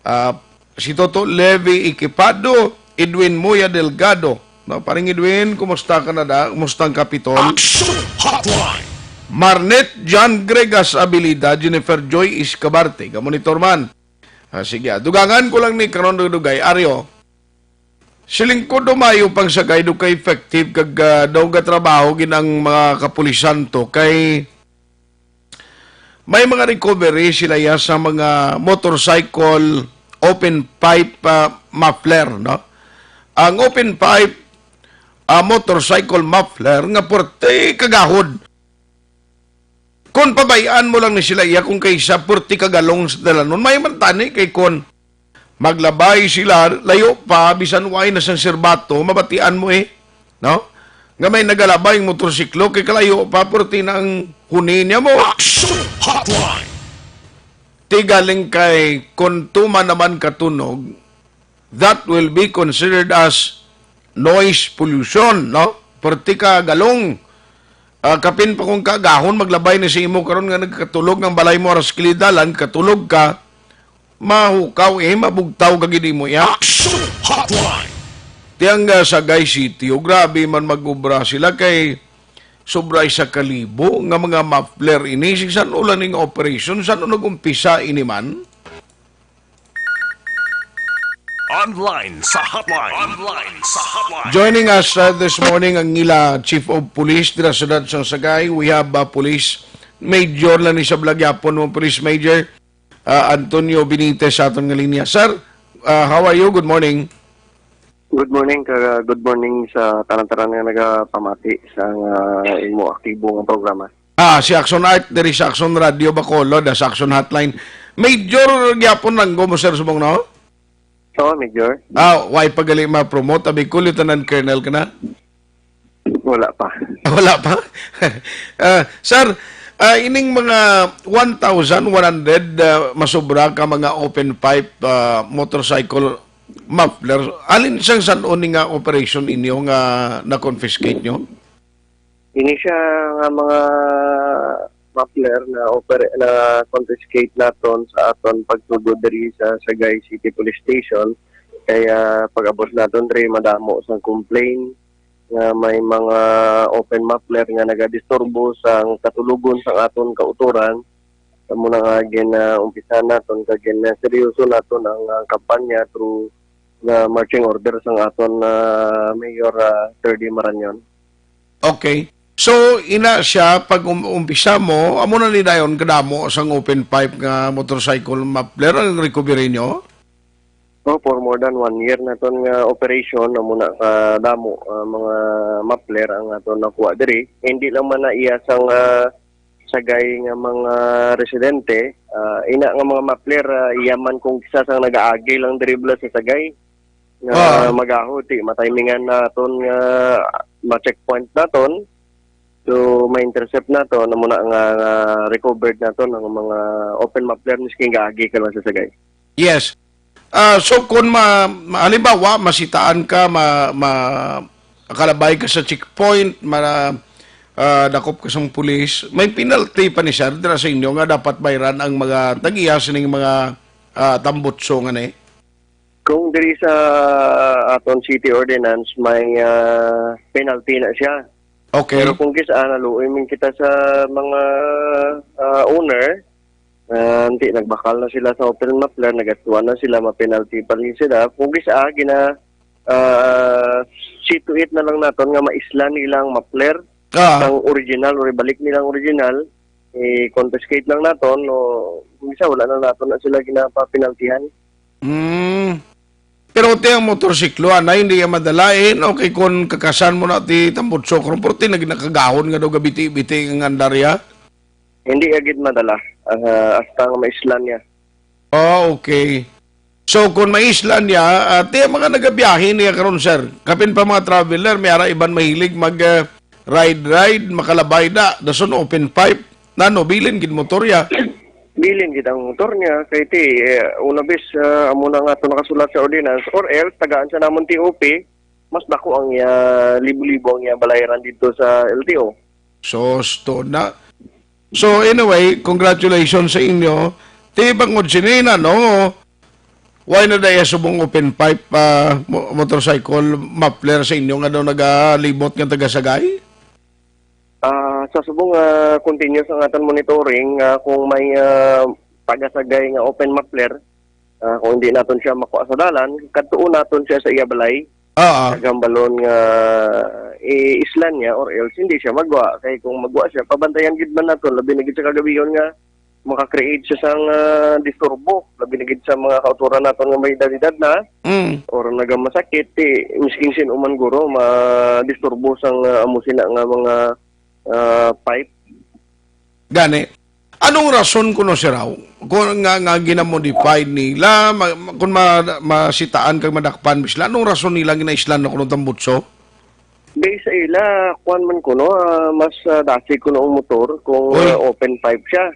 ah, si Toto Levi Ikipado, Edwin Moya Delgado. No, Paring Edwin, kumusta ka na da? Kumusta ang Kapitol? Action Hotline. Marnet John Gregas Abilida, Jennifer Joy Iscabarte, ka-monitor man. Ah, sige, ah. Dugangan ko lang ni karon dugay, Aryo. Siling ko, daw maayo pang Sagay, daw ka-effective kag, ah, daw gatrabaho gid ang mga kapulisan to kay may mga recovery sila ya sa mga motorcycle open pipe, ah, muffler, no? Ang open pipe, ah, motorcycle muffler nga puwerte kagahod. Kung pabay-an mo lang ni sila iya kung kaysa puwerte ka galong sa dalanon, may man tani kay kon maglabay sila, layo pa, bisan way na sang sirbato, mabatian mo eh. No? Nga may nagalabay ang motorsiklo, kay kalayo pa, puwerte na ang huni niya mo. Action Hotline! Ti galing kay, kung tuman naman katunog, that will be considered as noise pollution, no? Puwerte ka galong. Ah, kapin pa kung kagahon, maglabay ni sa imo karon nga nagkatulog ang balay mo, aras kilid dalan, katulog ka, mahukaw eh, mabugtaw ka gid imo iya. Action Hotline! Ti ang, ah, Sagay City, oh, grabe man mag-obra sila kay sobra isa ka libo nga mga muffler ini. Sing san-o lang ning operation? San-o nag-umpisa ini man? Online sa hotline. Online sa hotline. Joining us, uh, this morning ang ila Chief of Police dira sa Dansang Sagay. We have, uh, Police Major lang ni sa Blagyapon mo, Police Major, uh, Antonio Benitez sa aton nga linya. Sir, uh, how are you? Good morning. Good morning, ka-, good morning sa tanan-tanan nga nagapamati sa, uh, imo aktibo nga programa. Ah, si Action Art diri sa Action Radio Bacolod, ah, sa Action Hotline. Major gyapon lang mo, sir, subong, no? Oo, Major. Ah, why pa gali ma-promote? Abi ko, Lieutenant Colonel ka na? Wala pa. Wala pa? Ah, sir, ah, ining mga one thousand one hundred, ah, masobra ka mga open pipe, ah, motorcycle muffler, alin sang san-o ni nga operation inyo nga na-confiscate nyo? Ini siya nga mga muffler na oper-, na confiscate naton sa aton pagsugod diri sa Sagay City Police Station. Kaya pag-abot naton diri, madamo sang complaint nga may mga open muffler nga nagadisturbo sang katulogon sang aton kautoran. Amo na nga gin, ah, umpisahan naton kag gin, ah, seryoso naton ang, ah, kampanya through the marching order sang aton, ah, Mayor, ah, Sir D Marañon. Okay. So, ina siya, pag um-, umpisa mo, amo na ni dayon kadamo sang open pipe nga motorcycle muffler ang recovery nyo? Oh, for more than one year na ton nga operation, amo na kadamo, ah, mga muffler ang aton nakuha diri. Hindi lang man na iya sang, ah, Sagay nga mga residente, ah, ina nga mga muffler, ah, iya man kung kisa sang nagaagi lang diri bala sa Sagay nga Ah. magaho, ti matimingan naton nga ma-checkpoint naton. So, ma-intercept naton, amo na nga, nga recovered naton ang mga open muffler, miskin gaagi ka lang sa Sagay. Yes. Ah, so, kung ma-, ma-, halimbawa, masitaan ka, ma-, ma-, makalabay ka sa checkpoint, ma-, ah, dakop ka sa pulis, may penalty pa ni sir dira sa inyo nga dapat bayran ang mga tag-iya sining mga, ah, tambutso nga ni? Kung diri sa aton city ordinance, may, ah, penalty na siya. Okay. Pero kung kis-a, naluoy man kita sa mga, ah, owner, ah, hindi, nagbakal na sila sa open muffler, nagastuan na sila, ma-penalty pa rin sila. Kung kis-a, gina-, ah, see to it na lang naton nga maislan nila ang muffler, Ah. ang original, or ibalik nila ang original, i-confiscate lang naton, o kung kis-a, wala na naton na sila ginapapenaltihan. Mm. Pero ti ang motorsiklo, anay, hindi yan madala, eh, no? Kay kung kakasan mo na ti tambutso, kung puwerte na ginakagahon nga daw gabiti-biti ang andar ya. Hindi agad madala, ah, hasta nga maislan niya. Oh, okay. So, kung maislan niya, ah, ti ang mga nagabiyahe niya karon, sir, kapin pa mga traveler, may ara iban mahilig mag, ah, ride-ride, makalabay na, dason open pipe. Nano, bilin gid motor ya. Bilin gid ang motor niya, kay ti, eh, una bis, ah, amo na nga to nakasulat sa ordinance, or else, tagaan sa namon T O P, mas dako ang iya, libo-libo ang iya balayran dito sa L T O. Sos, to na. So, anyway, congratulations sa inyo. Ti bangod sinina, no? Why na daya subong open pipe, ah, mo-, motorcycle muffler sa inyo nga daw nagalibot nga taga Sagay? Ah, sa subong, ah, continuous ang aton monitoring, ah, kung may, ah, taga Sagay nga open muffler, ah, kung hindi naton siya makuha sa dalan, kadtuon naton siya sa iya balay. Ah, ah. Naghambalon nga i-islan niya or else hindi siya magwa. Kay kung magwa siya, pabantayan gid man naton, labi na gid sa kagabihon nga maka-create siya sang, ah, disturbo, labi na gid sa mga kautoran naton nga may edad-edad na Mm. or nagamasakit, ti, miskin sin-o man guro, ma-disturbo sang, ah, amo sina nga mga, ah, pipe. Gani, anong rason kuno, sir, aw? Kung nga, nga ginamodified nila, ma-, ma-, kung ma-, masitaan kag madakpan ba sila, anong rason nila ginaislan na kuno tambutso? Based sa ila, kuwan man kuno, ah, mas, ah, dasig kuno ang motor kung, Uy. ah, open pipe siya.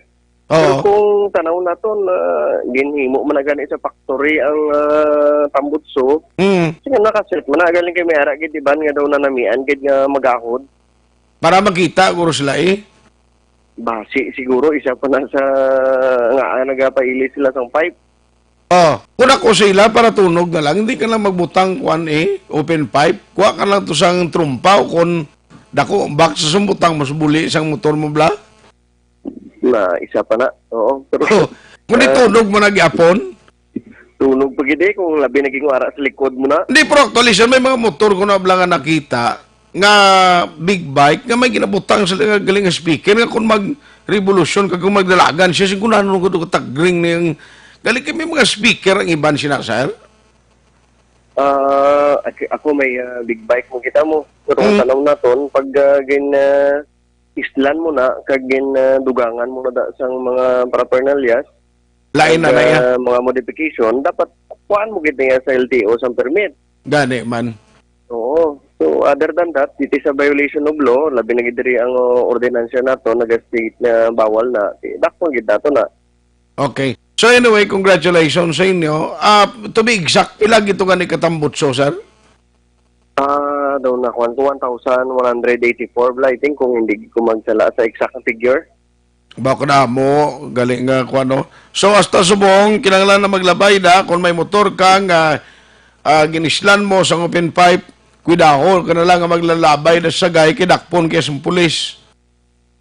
Pero Oo. kung tanaw naton, ah, ginhimo man na gani sa factory ang, ah, tambutso. Mm. Sige, nakaset man na galing kay may ara gid iban nga daw nanamian gid nga magahod. Para makita guro sila, eh. Basi siguro isa pa na sa nga, ah, nagapaili sila sang pipe. Oh, kung ako sa ila para tunog na lang, hindi ka lang magbutang kuan, eh, open pipe. Kuha ka lang to sang trumpa o kung dako ang box sa sumbutang mas buli sang motor mo bla. Na isa pa na. Oo, pero Oh, kung di Ah. tunog mo na gyapon. Tunog pa gid eh, kung labi na ginwara sa likod mo na. Hindi, pero actually, sir, may mga motor ko na bla nga nakita nga big bike nga may ginabutang sila nga galing nga speaker nga kung mag-revolution ka, kung magdalagan siya, sigurado ko katagring na yung galing kay may mga speaker ang iban sina, sir. Ah, ak-, ako may, ah, big bike mo kita mo. Pero Mm. tanong naton, pag, ah, gin, ah, islan mo na, kag gin, ah, dugangan mo na da sang mga paraphernalias, Lain na kag, na ya. ah, mga modification, dapat kuhaan mo gid niya sa L T O sang permit. Gani man. Oo. So, other than that, it is a violation of law, labi na gid diri ang, uh, ordinansya nato, naga-state na bawal na, di, dakpon gid nato na. Okay. So anyway, congratulations sa inyo. Ah, to be exact, pila gid to gani katambutso, sir? Ah, daw na kuwan ko, one thousand one hundred eighty-four, bla, I think, kung hindi ko magsala sa exact figure. Ba, kadamo, galing nga, kuwan, no? So, hasta subong, kinahanglan na maglabay na, kung may motor ka nga, ah, ginislan mo sa open pipe, kuidahon ka na lang nga maglalabay na sa sagay, kay dakpon kay sa pulis.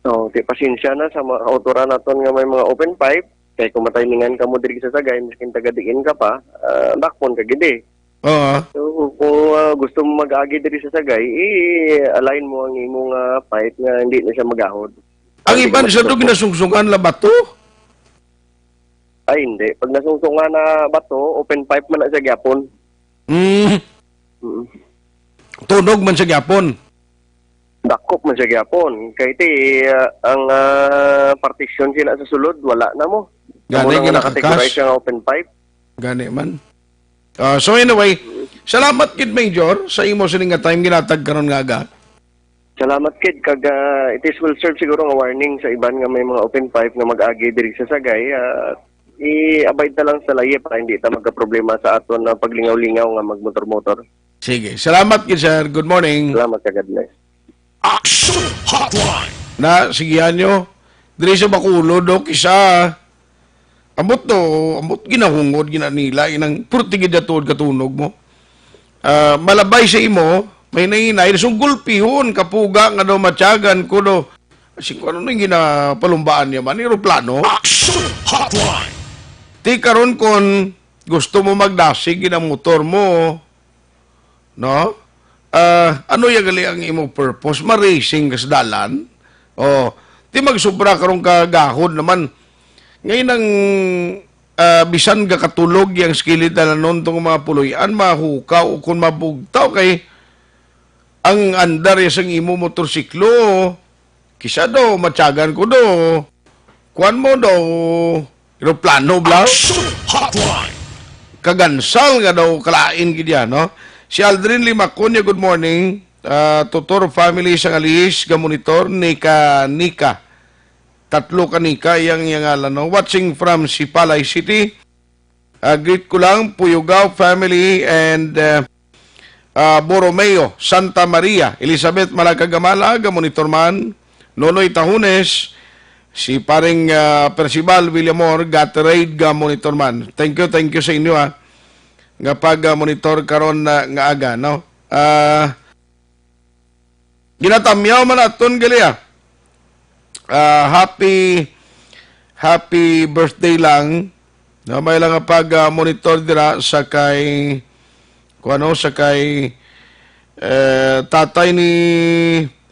So, ti, pasensya na sa mga kautoran naton nga may mga open pipe, kay kung matimingan ka mo diri sa sagay, miskin taga diin ka pa, ah, dakpon ka gid eh. Oo. So, kung, ah, gusto mo mag-agi diri sa sagay, i-align mo ang imong, ah, pipe nga hindi na siya magahod. Ang Hindi iban ka sa to, magtutupok. Ginasungsungan la bato? Ay, hindi. Pag nasungsungan na bato, open pipe man na siya gyapon. Mm. Mm. Tunog man siya gyapon. Dakop man siya gyapon. Kay ti, ah, ang, ah, partition sila sa sulod, wala na mo. Gani, Amo na nga ginakas. Nakategorize siya nga open pipe. Gani man. Ah, so anyway, salamat gid, Major, sa imo sini nga time ginatag karon nga aga. Salamat, kid. Kag, ah, it is will serve siguro nga warning sa iban nga may mga open pipe nga mag-agi diri sa sagay. Ah, i-abide na lang sa layi para hindi ta magkaproblema sa aton na paglingaw-lingaw nga magmotor-motor. Sige. Salamat gid, sir. Good morning. Salamat, ka God bless. Action Hotline. Na, sigihan nyo. Diri sa Bacolod, do, kisa. Ambot to, ambot ginahungod, gina nila, inang purti gid tuod katunog mo. Ah, malabay sa imo, may nainay, so gulpihon, kapuga nga daw matyagan ko do. Sing, ano nang ginapalumbaan niya man, eroplano? Action Hotline. Ti karon kon gusto mo magdasig gid ang motor mo, no? Ah, ano ya gali ang imo purpose? Ma-racing ka sa dalan? Oh, ti magsubra karon ka gahod naman. Ngayon ang, ah, bisan gakatulog yang skilid dalanon tong mga puloy-an, mahukaw o kung mabugtaw kay ang andar ya sang imo motorsiklo. Kisa do, matyagan ko do. Kuan mo do, eroplano, bla? Action Hotline. Kagansal nga daw, kalain gid yan, no? Si Aldrin Limaconia, good morning. Ah, Tutor family sa Alis, ga monitor, Nika, Nika. Tatlo ka Nika, yang, yang ngalan, no? Watching from Sipalay City. Ah, greet ko lang, Puyugaw family and, ah, ah, Borromeo, Santa Maria, Elizabeth Malacagamalag, monitor man, Nonoy Tahunes, si paring, ah, Percival Villamor, Gatorade, ga monitor man. Thank you, thank you sa inyo, ah, nga pag, ah, monitor karon na nga aga, no? Ah, Ginatamyaw man aton gali, ah. Ah, happy, happy birthday lang. No, may lang nga pag, ah, monitor dira sa kay, kung ano, sa kay, eh, tatay ni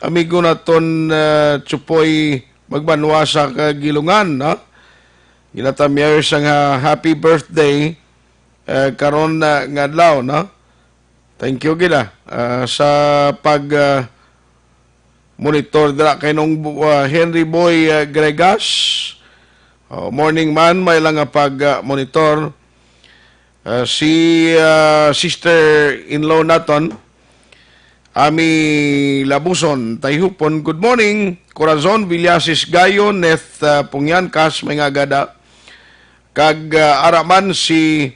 amigo naton, eh, Chupoy Magbanwa sa Kagilungan, no? Ginatamyar sa nga happy birthday, eh, karon na nga adlaw, no? Thank you gid, ah, ah, sa pag, ah, monitor dira kay nung, ah, Henry Boy, ah, Gregas. Oh, morning man, may lang nga pag, ah, monitor. Ah, si, ah, sister-in-law naton, Ami Labuson, Tayhupon, good morning. Corazon Villasis Gayo, Neth, ah, Pungyan, Kas, may nga agada. Kag, ah, ara man si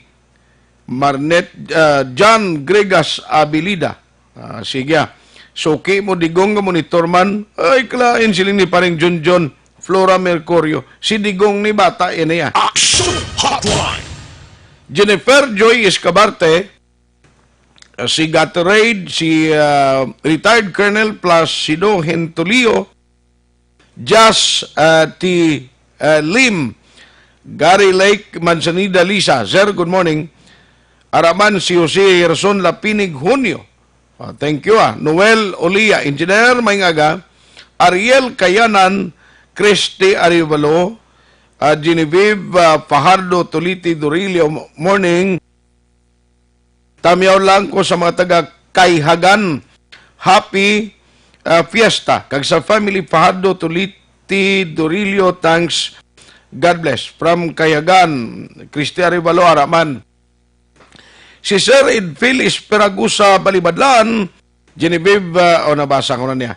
Marnet, ah, John Gregas Abilida. Ah, sige, ah. Suki mo, Digong, nga monitor man. Ay, kalain sila ni Paring Junjun, Flora Mercurio. Si Digong ni bata, yan, eh, ah. Action Hotline. Jennifer Joy Escabarte, ah, si Gatorade, si, ah, retired Colonel Placido Hentulio, Jas, ah, T, ah, Lim, Gary Lake, Manzanida, Lisa. Sir, good morning. Araman si Jose Gerson Lapinig Junio. Ah, thank you, ah. Noel Olia, Engineer, may nga aga. Ariel Kayanan, Christy Arevalo, ah, Genevieve, ah, Fajardo Toliti Dorillo, morning. Tamyaw lang ko sa mga taga Kayhagan. Happy, ah, fiesta. Kag sa family Fajardo Toliti Dorillo, thanks. God bless. From Kayhagan, Christy Arevalo, ara man. Si Sir Edphil Esperagusa Balibadlan, Genevieve, ah, oh, nabasa ko na niya.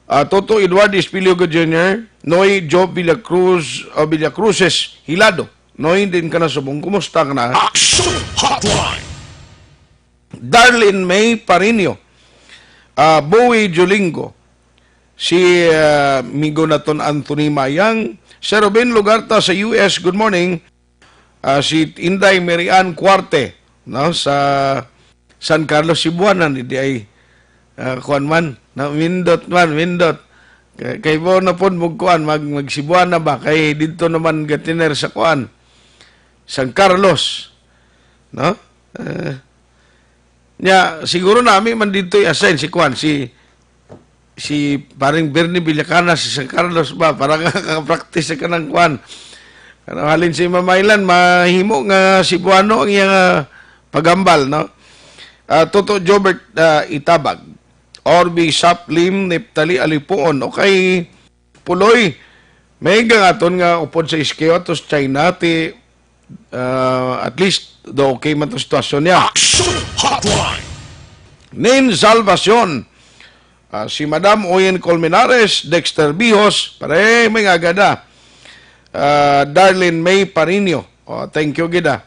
Ah, Toto Edward Espiliogo Junior, Noy Job Villacruz, ah, Villacruzes Hilado. Noy, din ka na subong. Kumusta ka na? Action Hotline. Darlene May Parinio, ah, Bowie Jolingo, si, ah, amigo naton Anthony Mayang, Sir Robin Lugarta sa U S, good morning. Ah, si Inday Mary Ann Cuarte, no, sa San Carlos, Cebuana, ni di ay, ah, kuwan man, na windot man, windot. Kay, kay mo na pon mo kuwan, mag, mag Cebuana ba? Kay dito naman gatiner sa kuwan, San Carlos, no? Eh, nya, siguro nami man dito i-assign si kuwan, si si paring Bernie Villacana sa San Carlos ba para nga ka-practice sa kanang kuan. Ano, halin si Ma'am Aylan, mahimo nga Cebuano ang iyang, ah, pagambal, no? Ah, Toto Jobert, ah, Itabag, Orby Saplim, Neptali Alipuon, okay, Puloy, may gangaton nga upod sa S K O ato sa China, ti, ah, at least, do okay man to sitwasyon niya. Action Hotline. Nin Salvacion, ah, si Madam Oyen Colmenares, Dexter Bihos, pare, may nga agada. Ah, Darlene May Parinio. Oh, thank you gid, ah.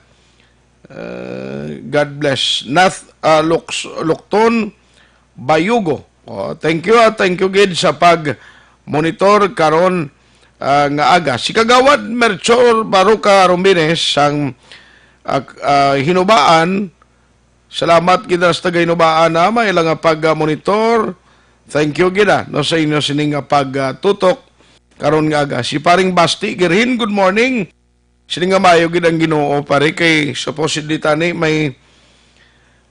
Uh, God bless. Nath, uh, Lux-, Lukton Bayugo. Oh, thank you, ah, thank you gid sa pag-monitor karon, ah, nga aga. Si Kagawad Melchor Baroca Rombines sang, ah, ah, Hinubaan, salamat gid sa taga Hinubaan na may lang nga pag-monitor. Thank you gid, ah, no, sa inyo sining nga pagtutok karon nga aga. Si Paring Basti Girhin, good morning. Sini nga maayo gid ang Ginoo, pare, kay supposedly tani may,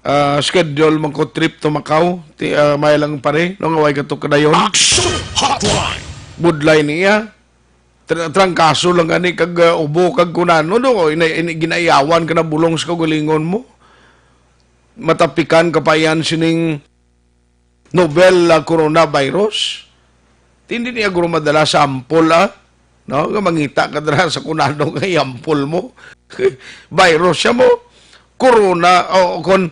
ah, schedule man ko trip to Macau. Ti, ah, may lang, pare, no, nga way ka to kadayon. Action Hotline. Budlay niya. Tra-, trangkaso lang gani kag, ah, ubo kag kunano, no? Ina-, ini-, ginaiyawan ka na bulong sa kaugalingon mo. Matapikan ka pa yan sining novel, ah, coronavirus. Hindi niya guro madala sample, ah. No? Nga mangita ka dira sa kunano nga i-ample mo. Virus siya mo. Corona, o kon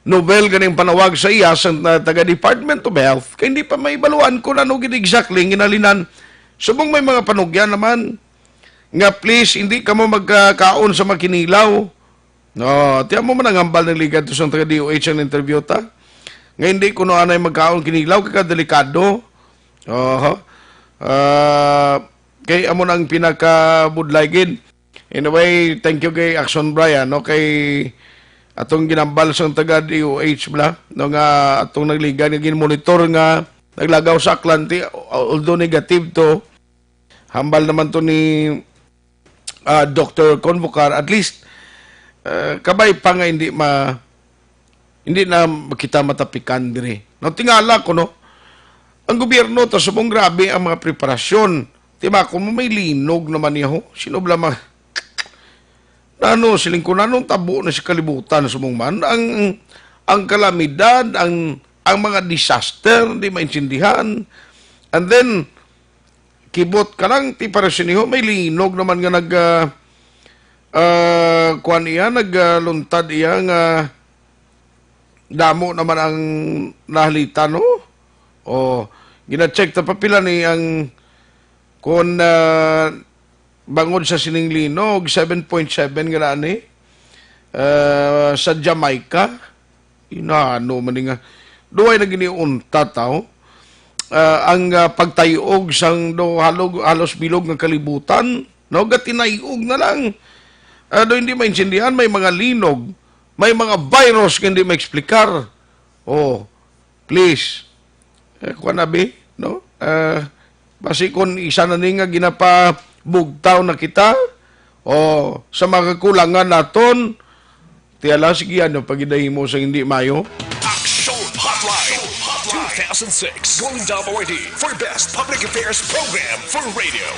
novel ganing panawag sa iya sa, ah, taga Department of Health, kay hindi pa maibaluan kung ano gid exactly ang ginalinan. Subong may mga panugyan naman nga, please, hindi kamo magkakaon sa makinilaw. No, tiyan mo man ang hambal ng Liga to sa taga D O H ang interview ta. Nga hindi kuno anay magkaon kinilaw, kay kadelikado. Oho. Ah, kay amo na ang pinakabudlay gid. Anyway, thank you kay Action Brian, no, kay atong ginambal sa taga D O H bla, no, nga atong nagliga nga ginmonitor nga naglagaw sa Aklan, ti, although negative to, hambal naman to ni, ah, Doctor Convocar, at least, ah, kabay pa nga hindi ma-, Hindi na kita matapikan diri. Now, tingala ko, no? Ang gobyerno, ta subong grabe ang mga preparasyon. Di ba, kung may linog naman niya, ho? Sino bala ma-, nano, siling ko, nanong tabo na sa kalibutan, subong man? Ang, ang kalamidad, ang, ang mga disaster, di maintindihan. And then, kibot ka lang, ti para siniho, may linog naman nga nag, ah, ah, kuwan iya, nag, ah, luntad iya nga damo naman ang nahalita, no? O, gina-check ta pa pila ni ang, kun, ah, bangod sa sining linog, seven point seven nga na ni, ah, sa Jamaica. Inano man ni nga, duway na giniuntat, aw. Ah, ang, ah, pagtayog sang do halog, halos bilog nga kalibutan, no? Gatinayog na lang. Ah, do hindi maintindihan, may mga linog, may mga virus nga hindi maeksplikar. Oh, please. Eh, kuwan na, bi, no? Ah, basi kung isa na ni nga ginapabugtaw na kita, o sa mga kakulangan naton, tiyala, sige, ano, pagidahimo sa hindi mayo. Action Hotline two thousand six Golden Dub Awardee for Best Public Affairs Program for Radio.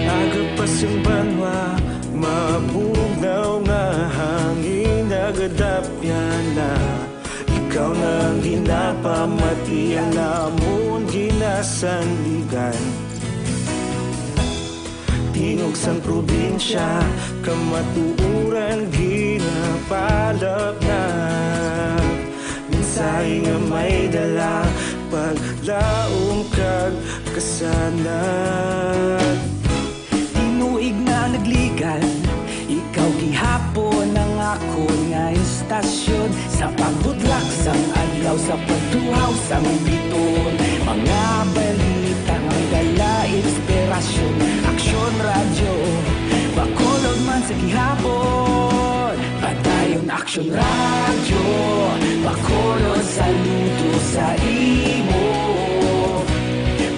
Agapas ang banwa, mabugnaw nga hangin, nagadapyan na. Ikaw na ang ginapamatian, amon ginasandigan. Tingog sang probinsya, kamatuoran ginapalapnap. Mensahe nga may dala, paglaom kag kasanag. Tinuig na nagligan, ikaw gihapon ang akon nga istasyon. Sa pagbutlak sang adlaw, sa pagtuhaw sang bituon, mga balita nga may dala inspirasyon. Aksyon Radyo, Bacolod man sa gihapon. Padayon Aksyon Radyo, Bacolod, saludo sa imo.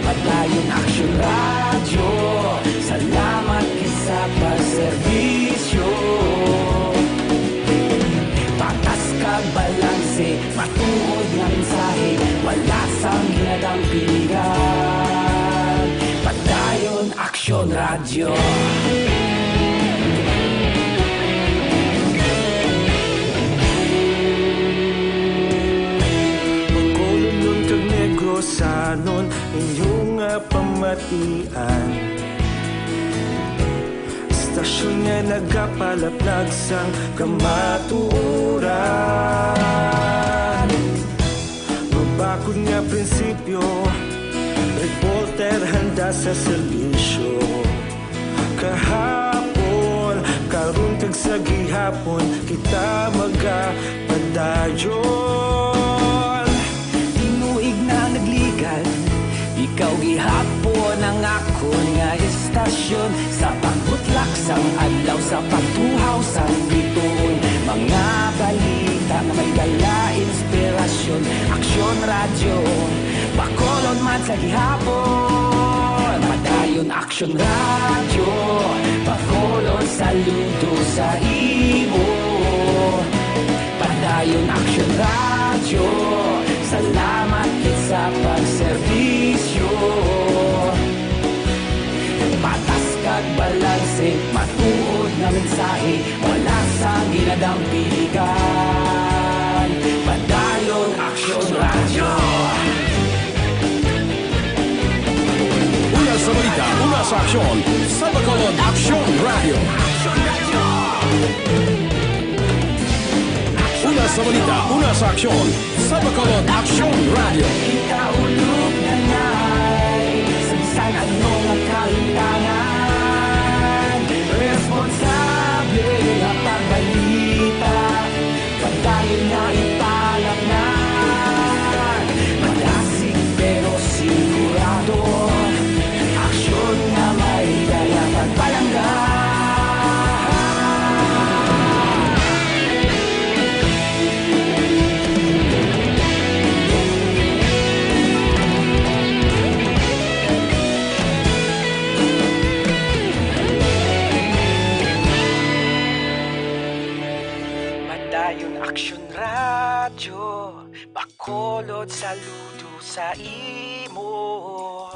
Padayon Aksyon Radyo, salamat gid sa pagserbisyo. Patas kag balanse, matuod nga mensahe, wala sang ginadampingan. Padayon Aksyon Radyo. Bacolodnon kag Negrosanon, inyo nga pamatian. Istasyon nga nagapalapnag sang kamatuoran. Mabakod nga prinsipyo, reporter handa sa serbisyo. Kahapon, karon kag sa gihapon, kita magapadayon. Tinuig na nagligan, ikaw gihapon ang akon nga istasyon. Sa pagbutlak sang adlaw, sa pagtuhaw sang bituon, mga balita nga may dala inspirasyon. Aksyon Radyo, Bacolod man sa gihapon. Padayon Aksyon Radyo, Bacolod, saludo sa imo. Padayon Aksyon Radyo, salamat gid sa pagserbisyo. Patas kag balanse, matuod nga mensahe, wala sang ginadampingan. Sa aksyon, sa Bacolod Aksyon Radio. Una sa balita, una sa aksyon, sa Bacolod Aksyon Radio. Ikaulog na ngay, sa bisan ano nga kalimtangan, responsable nga pagbalita. Padayon nga ipalapnan, malasig pero sigurado, aksyon nga may dala pagpalangga. Padayon Aksyon Radyo, Bacolod, saludo sa imo.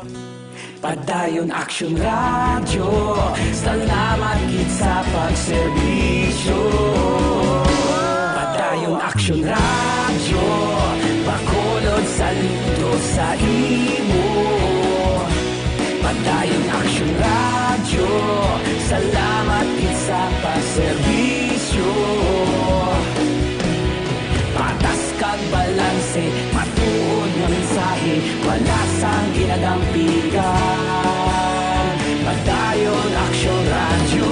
Padayon Aksyon Radyo, salamat gid sa pagserbisyo. Padayon Aksyon Radyo, Bacolod, saludo sa imo. Padayon Aksyon Radyo, salamat gid sa pagserbisyo. Patas kag balanse, matuod nga mensahe, wala sang ginadampigan. Padayon Aksyon Radyo.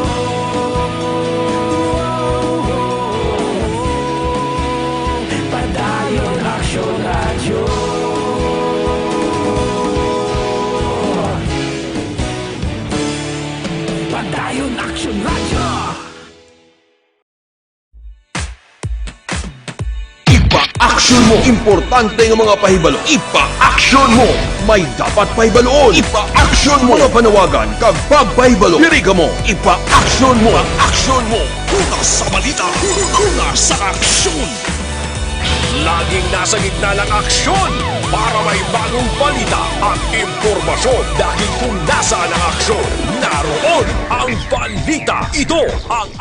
Padayon Aksyon Radyo. Padayon Aksyon Radyo. Ipa-aksyon mo. Importante nga mga pahibalo. Ipa-aksyon mo. May dapat pahibaluon. Ipa-aksyon mo. Mga panawagan kag pagpahibalo. Diri kamo. Ipa-aksyon mo. Ipa-aksyon mo. Una sa balita. Una sa aksyon. Laging nasa gitna ng aksyon. Para may bagong balita at impormasyon. Dahil kung nasaan ang aksyon, naroon ang balita. Ito ang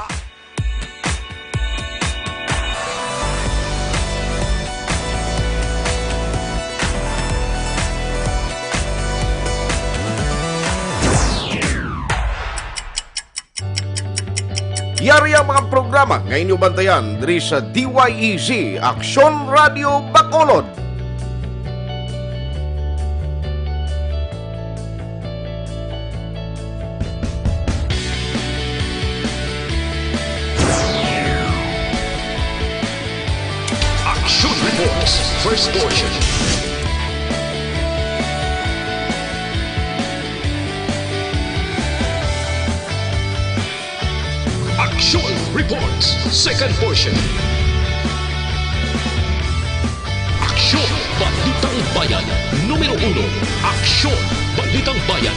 Yari ang mga programa nga inyo bantayan diri sa D Y E Z, Aksyon Radio Bacolod. Action Reports, first portion. Action Reports, second portion. Aksyon, Balitang Bayan, numero uno. Aksyon, Balitang Bayan,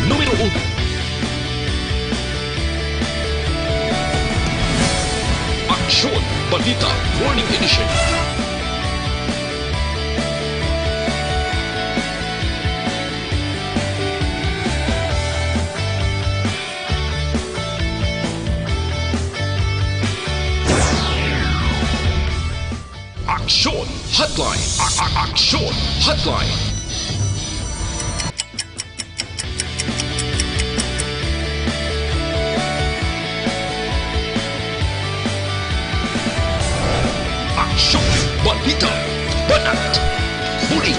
numero uno. Aksyon, Balita, Morning Edition. Aksyon Hotline. A- a- Aksyon Hotline. Aksyon, balita, banat, bulig.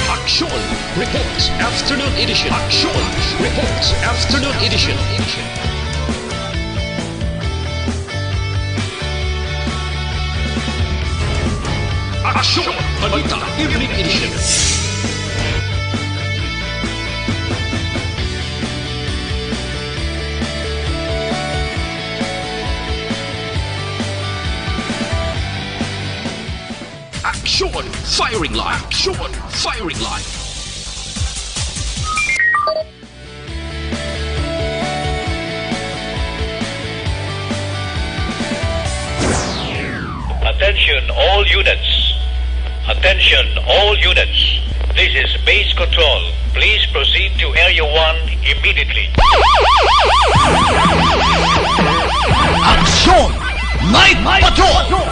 Aksyon Reports Afternoon Edition. Aksyon Reports Afternoon Edition. Aksyon Balita Evening Edition. Aksyon Firing Line. Aksyon Firing Line. Attention all units. Attention all units. This is base control. Please proceed to area one immediately. Aksyon! Night Patrol!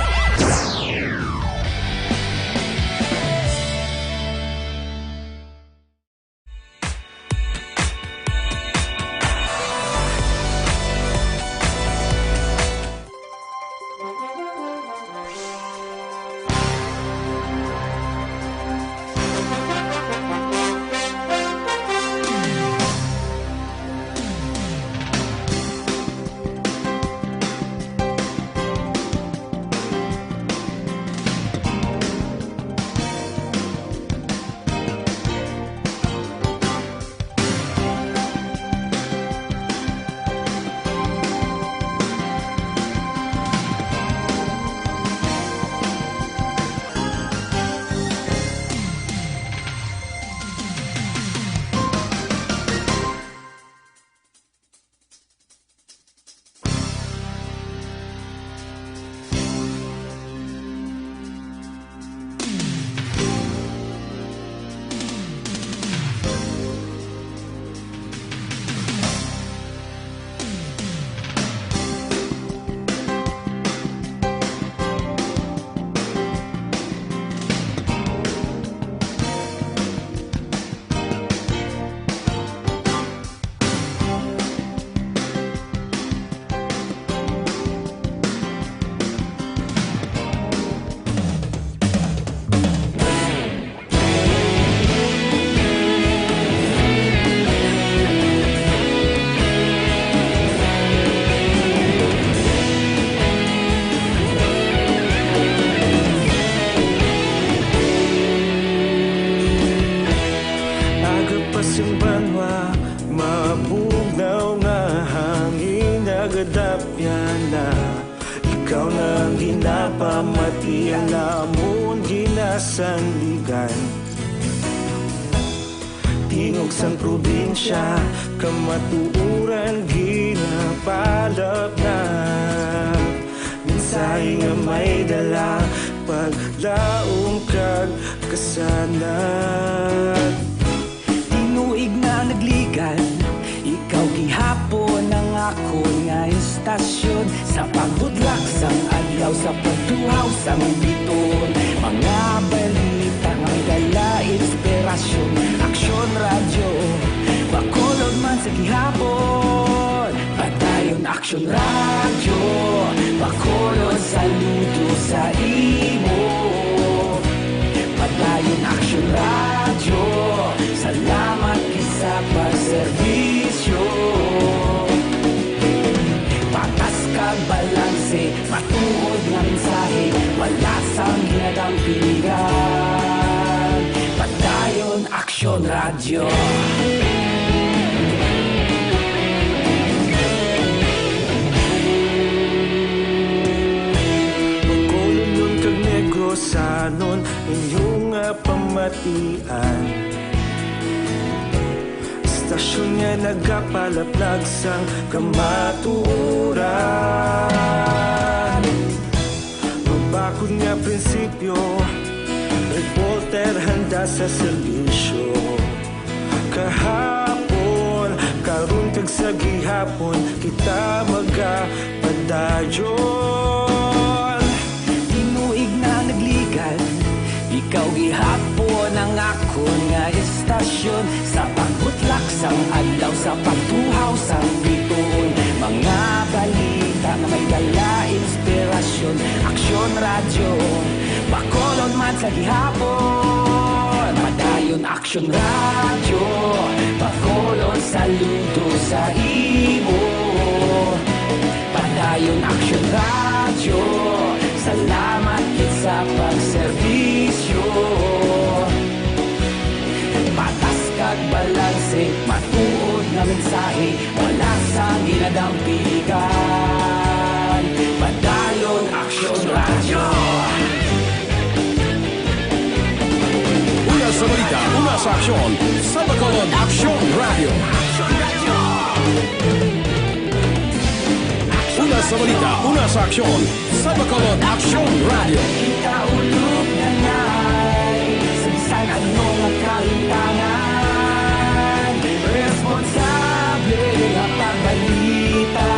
Aga pa sing banwa, mabugnaw nga hangin nagadapyan na. Ikaw na ang ginapamati, ang amon ginasandigan. Tingog sang probinsya, kamatuoran ginapalapnap. Mensahe nga may dala, paglaom kag kasanag. Tinuig na nagligan, ikaw gihapon ang akon nga istasyon. Sa paghudlak sang adlaw, sa pagtuhaw sang bituon, mga balita nga may dala inspirasyon. Aksyon Radyo, Bacolod man sa gihapon. Padayon Aksyon Radyo, Bacolod, saludo sa imo. Padayon Aksyon Radyo, salamat gid sa pagserbisyo. Patas kag balanse, matuod nga mensahe, wala sang ginadampingan. Padayon Aksyon Radyo. Bacolodnon kag Negrosanon, inyo nga pamatian. Istasyon nga nagapalaplag sang kamatuoran. Mabakod nga prinsipyo, reporter handa sa serbisyo. Kahapon, karon, kag sa gihapon, kita magapadayon. Tinuig na nagligan, ikaw gihapon ang akon nga istasyon. Sa pagbutlak sang adlaw, sa pagtuhaw sang bituon, mga balita nga may dala inspirasyon. Aksyon Radyo, Bacolod man sa gihapon. Padayon Aksyon Radyo, Bacolod, saludo sa imo. Padayon Aksyon Radyo, salamat gid sa pagserbisyo. Patas kag balanse, matuod nga mensahe, wala sang ginadampigan. Padayon Aksyon Radyo. Una sa balita, una sa aksyon, sa Bacolod, Aksyon Radyo. Una Sa balita, una sa aksyon, sa Bacolod Aksyon Radio. Kita ulog na ngay, sa bisan ano nga kalintangan, may responsable nga pagbalita,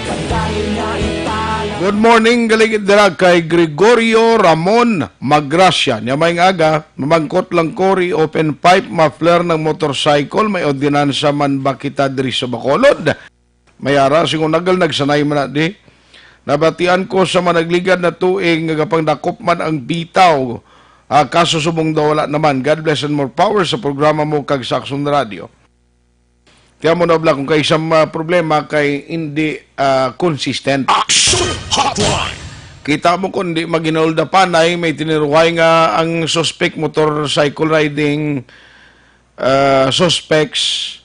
kadali nga ipala. Good morning, galing dira kay Gregorio Ramon Magracia. Niya may aga, mamangkot lang ko ri open pipe, muffler ng motorcycle, may ordinansa man ba kita diri sa Bacolod? May ara, sigon nagal nagsanay man na di. Nabatian ko sa managligad na tuig nga gapangdakop man ang bitaw. Ah, kaso subong daw wala naman. God bless and more power sa programa mo kag sa Aksyon Radio. Tiyan mo na bala kung kay isang, ah, problema kay hindi, ah, consistent. Action Hotline! Kita mo kung di maginulda panay, may tiniruhay nga ang suspect motorcycle riding, ah, suspects.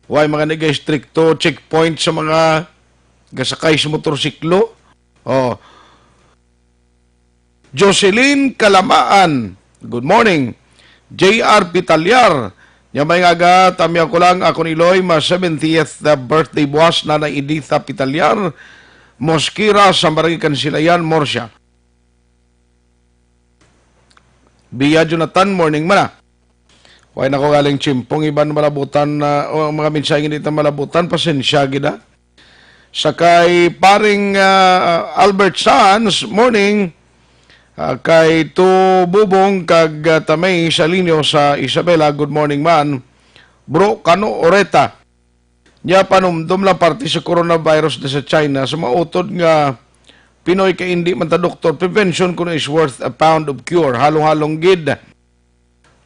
Way mga nag-istrikto checkpoint sa mga gasakay sa motorsiklo. Oh. Jocelyn Kalamaan, good morning. J R Pitalyar, niya may aga, tamya ko lang, akon iloy, ma seventieth birthday buwas, Nanay Editha Pitalyar, Mosquera, sa Barangay Kansilayan, Murcia. Bia Jonathan, morning man, ah. Way na ko galing tiyempo ang iban malabutan, ah, o ang mga mensahe nga di ta malabutan, pasensya gid, ah. Sa kay paring, ah, Albert Sanz, morning. Ah, kay Tu Bubong kag, ah, Tamay Salinio sa Isabela, good morning man. Bro Kano Oreta, nya panumdom lang parte sa coronavirus na sa China, sa mautod nga Pinoy kay hindi man ta doktor, prevention kuno is worth a pound of cure. Halong-halong gid.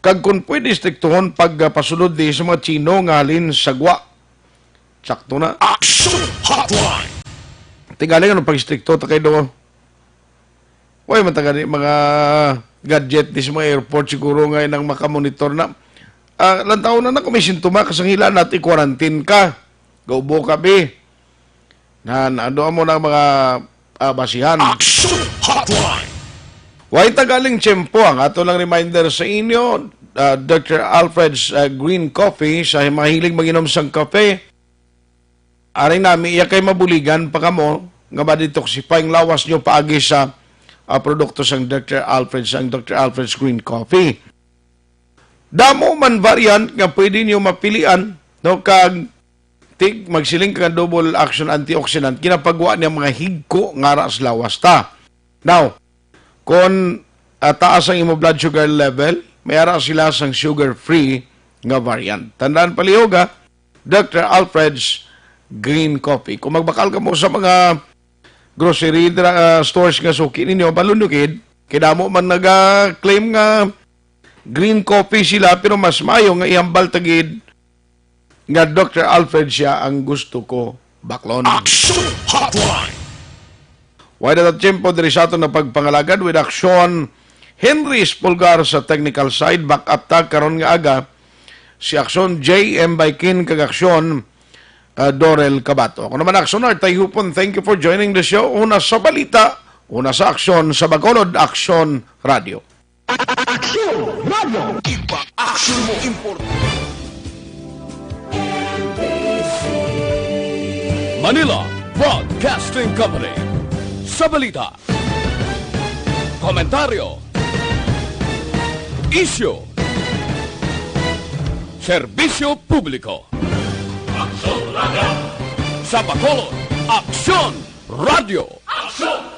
Kag kung pwede, istriktuhon pagpasulod di sa mga Chino nga halin sa gwa. Sakto na. Action Hotline! Tingali nga pag-istrikto ta kay do. Way man ta gani mga gadget di sa mga airport siguro nga nang makamonitor na. Ah, lantaw na na kung may sintoma ka sa hila natin, quarantine ka. Gaubo ka, bi. Na, na, ano mo na mga, ah, basihan? Action Hotline! Way tagaling tiyempo ang ato lang reminder sa inyo, ah, Doctor Alfred's, ah, Green Coffee sa mahilig mag-inom sang kape. Aring nami iya kay mabuligan pa kamo nga ma-detoxify ang lawas nyo paagi sa, ah, produkto sang Doctor Alfred's, ang Doctor Alfred's Green Coffee. Damo man variant nga pwede niyo mapilian, no, kag tig magsiling ka nga double action antioxidant, ginapagwa niya mga higko nga ara sa lawas ta. Now, kung, ah, taas ang imo blood sugar level, may ara sila sang sugar-free nga variant. Tandaan palihog, ha, Doctor Alfred's Green Coffee. Kung magbakal ka mo sa mga grocery dra-, ah, stores nga suki ninyo, balunukid, kay damo man naga-claim nga green coffee sila, pero mas maayo nga ihambal ta gid nga Doctor Alfred siya ang gusto ko baklon. Action Hotline! Way na ta tiyempo diri sa aton na pagpangalagad with Action Henry Espulgar sa technical side, back up ta karon nga aga si Action J M Baikin kag Action, ah, Dorel Cabato. Ako naman Action Art Tayhupon, thank you for joining the show. Una sa balita, una sa aksyon, sa Bacolod Action Radio. Aksyon Radio. Ipa-action mo, import. Manila Broadcasting Company. Sa balita, komentaryo, isyu, serbisyo publiko. Aksyon Radio. Sa Bacolod, Aksyon Radio. Aksyon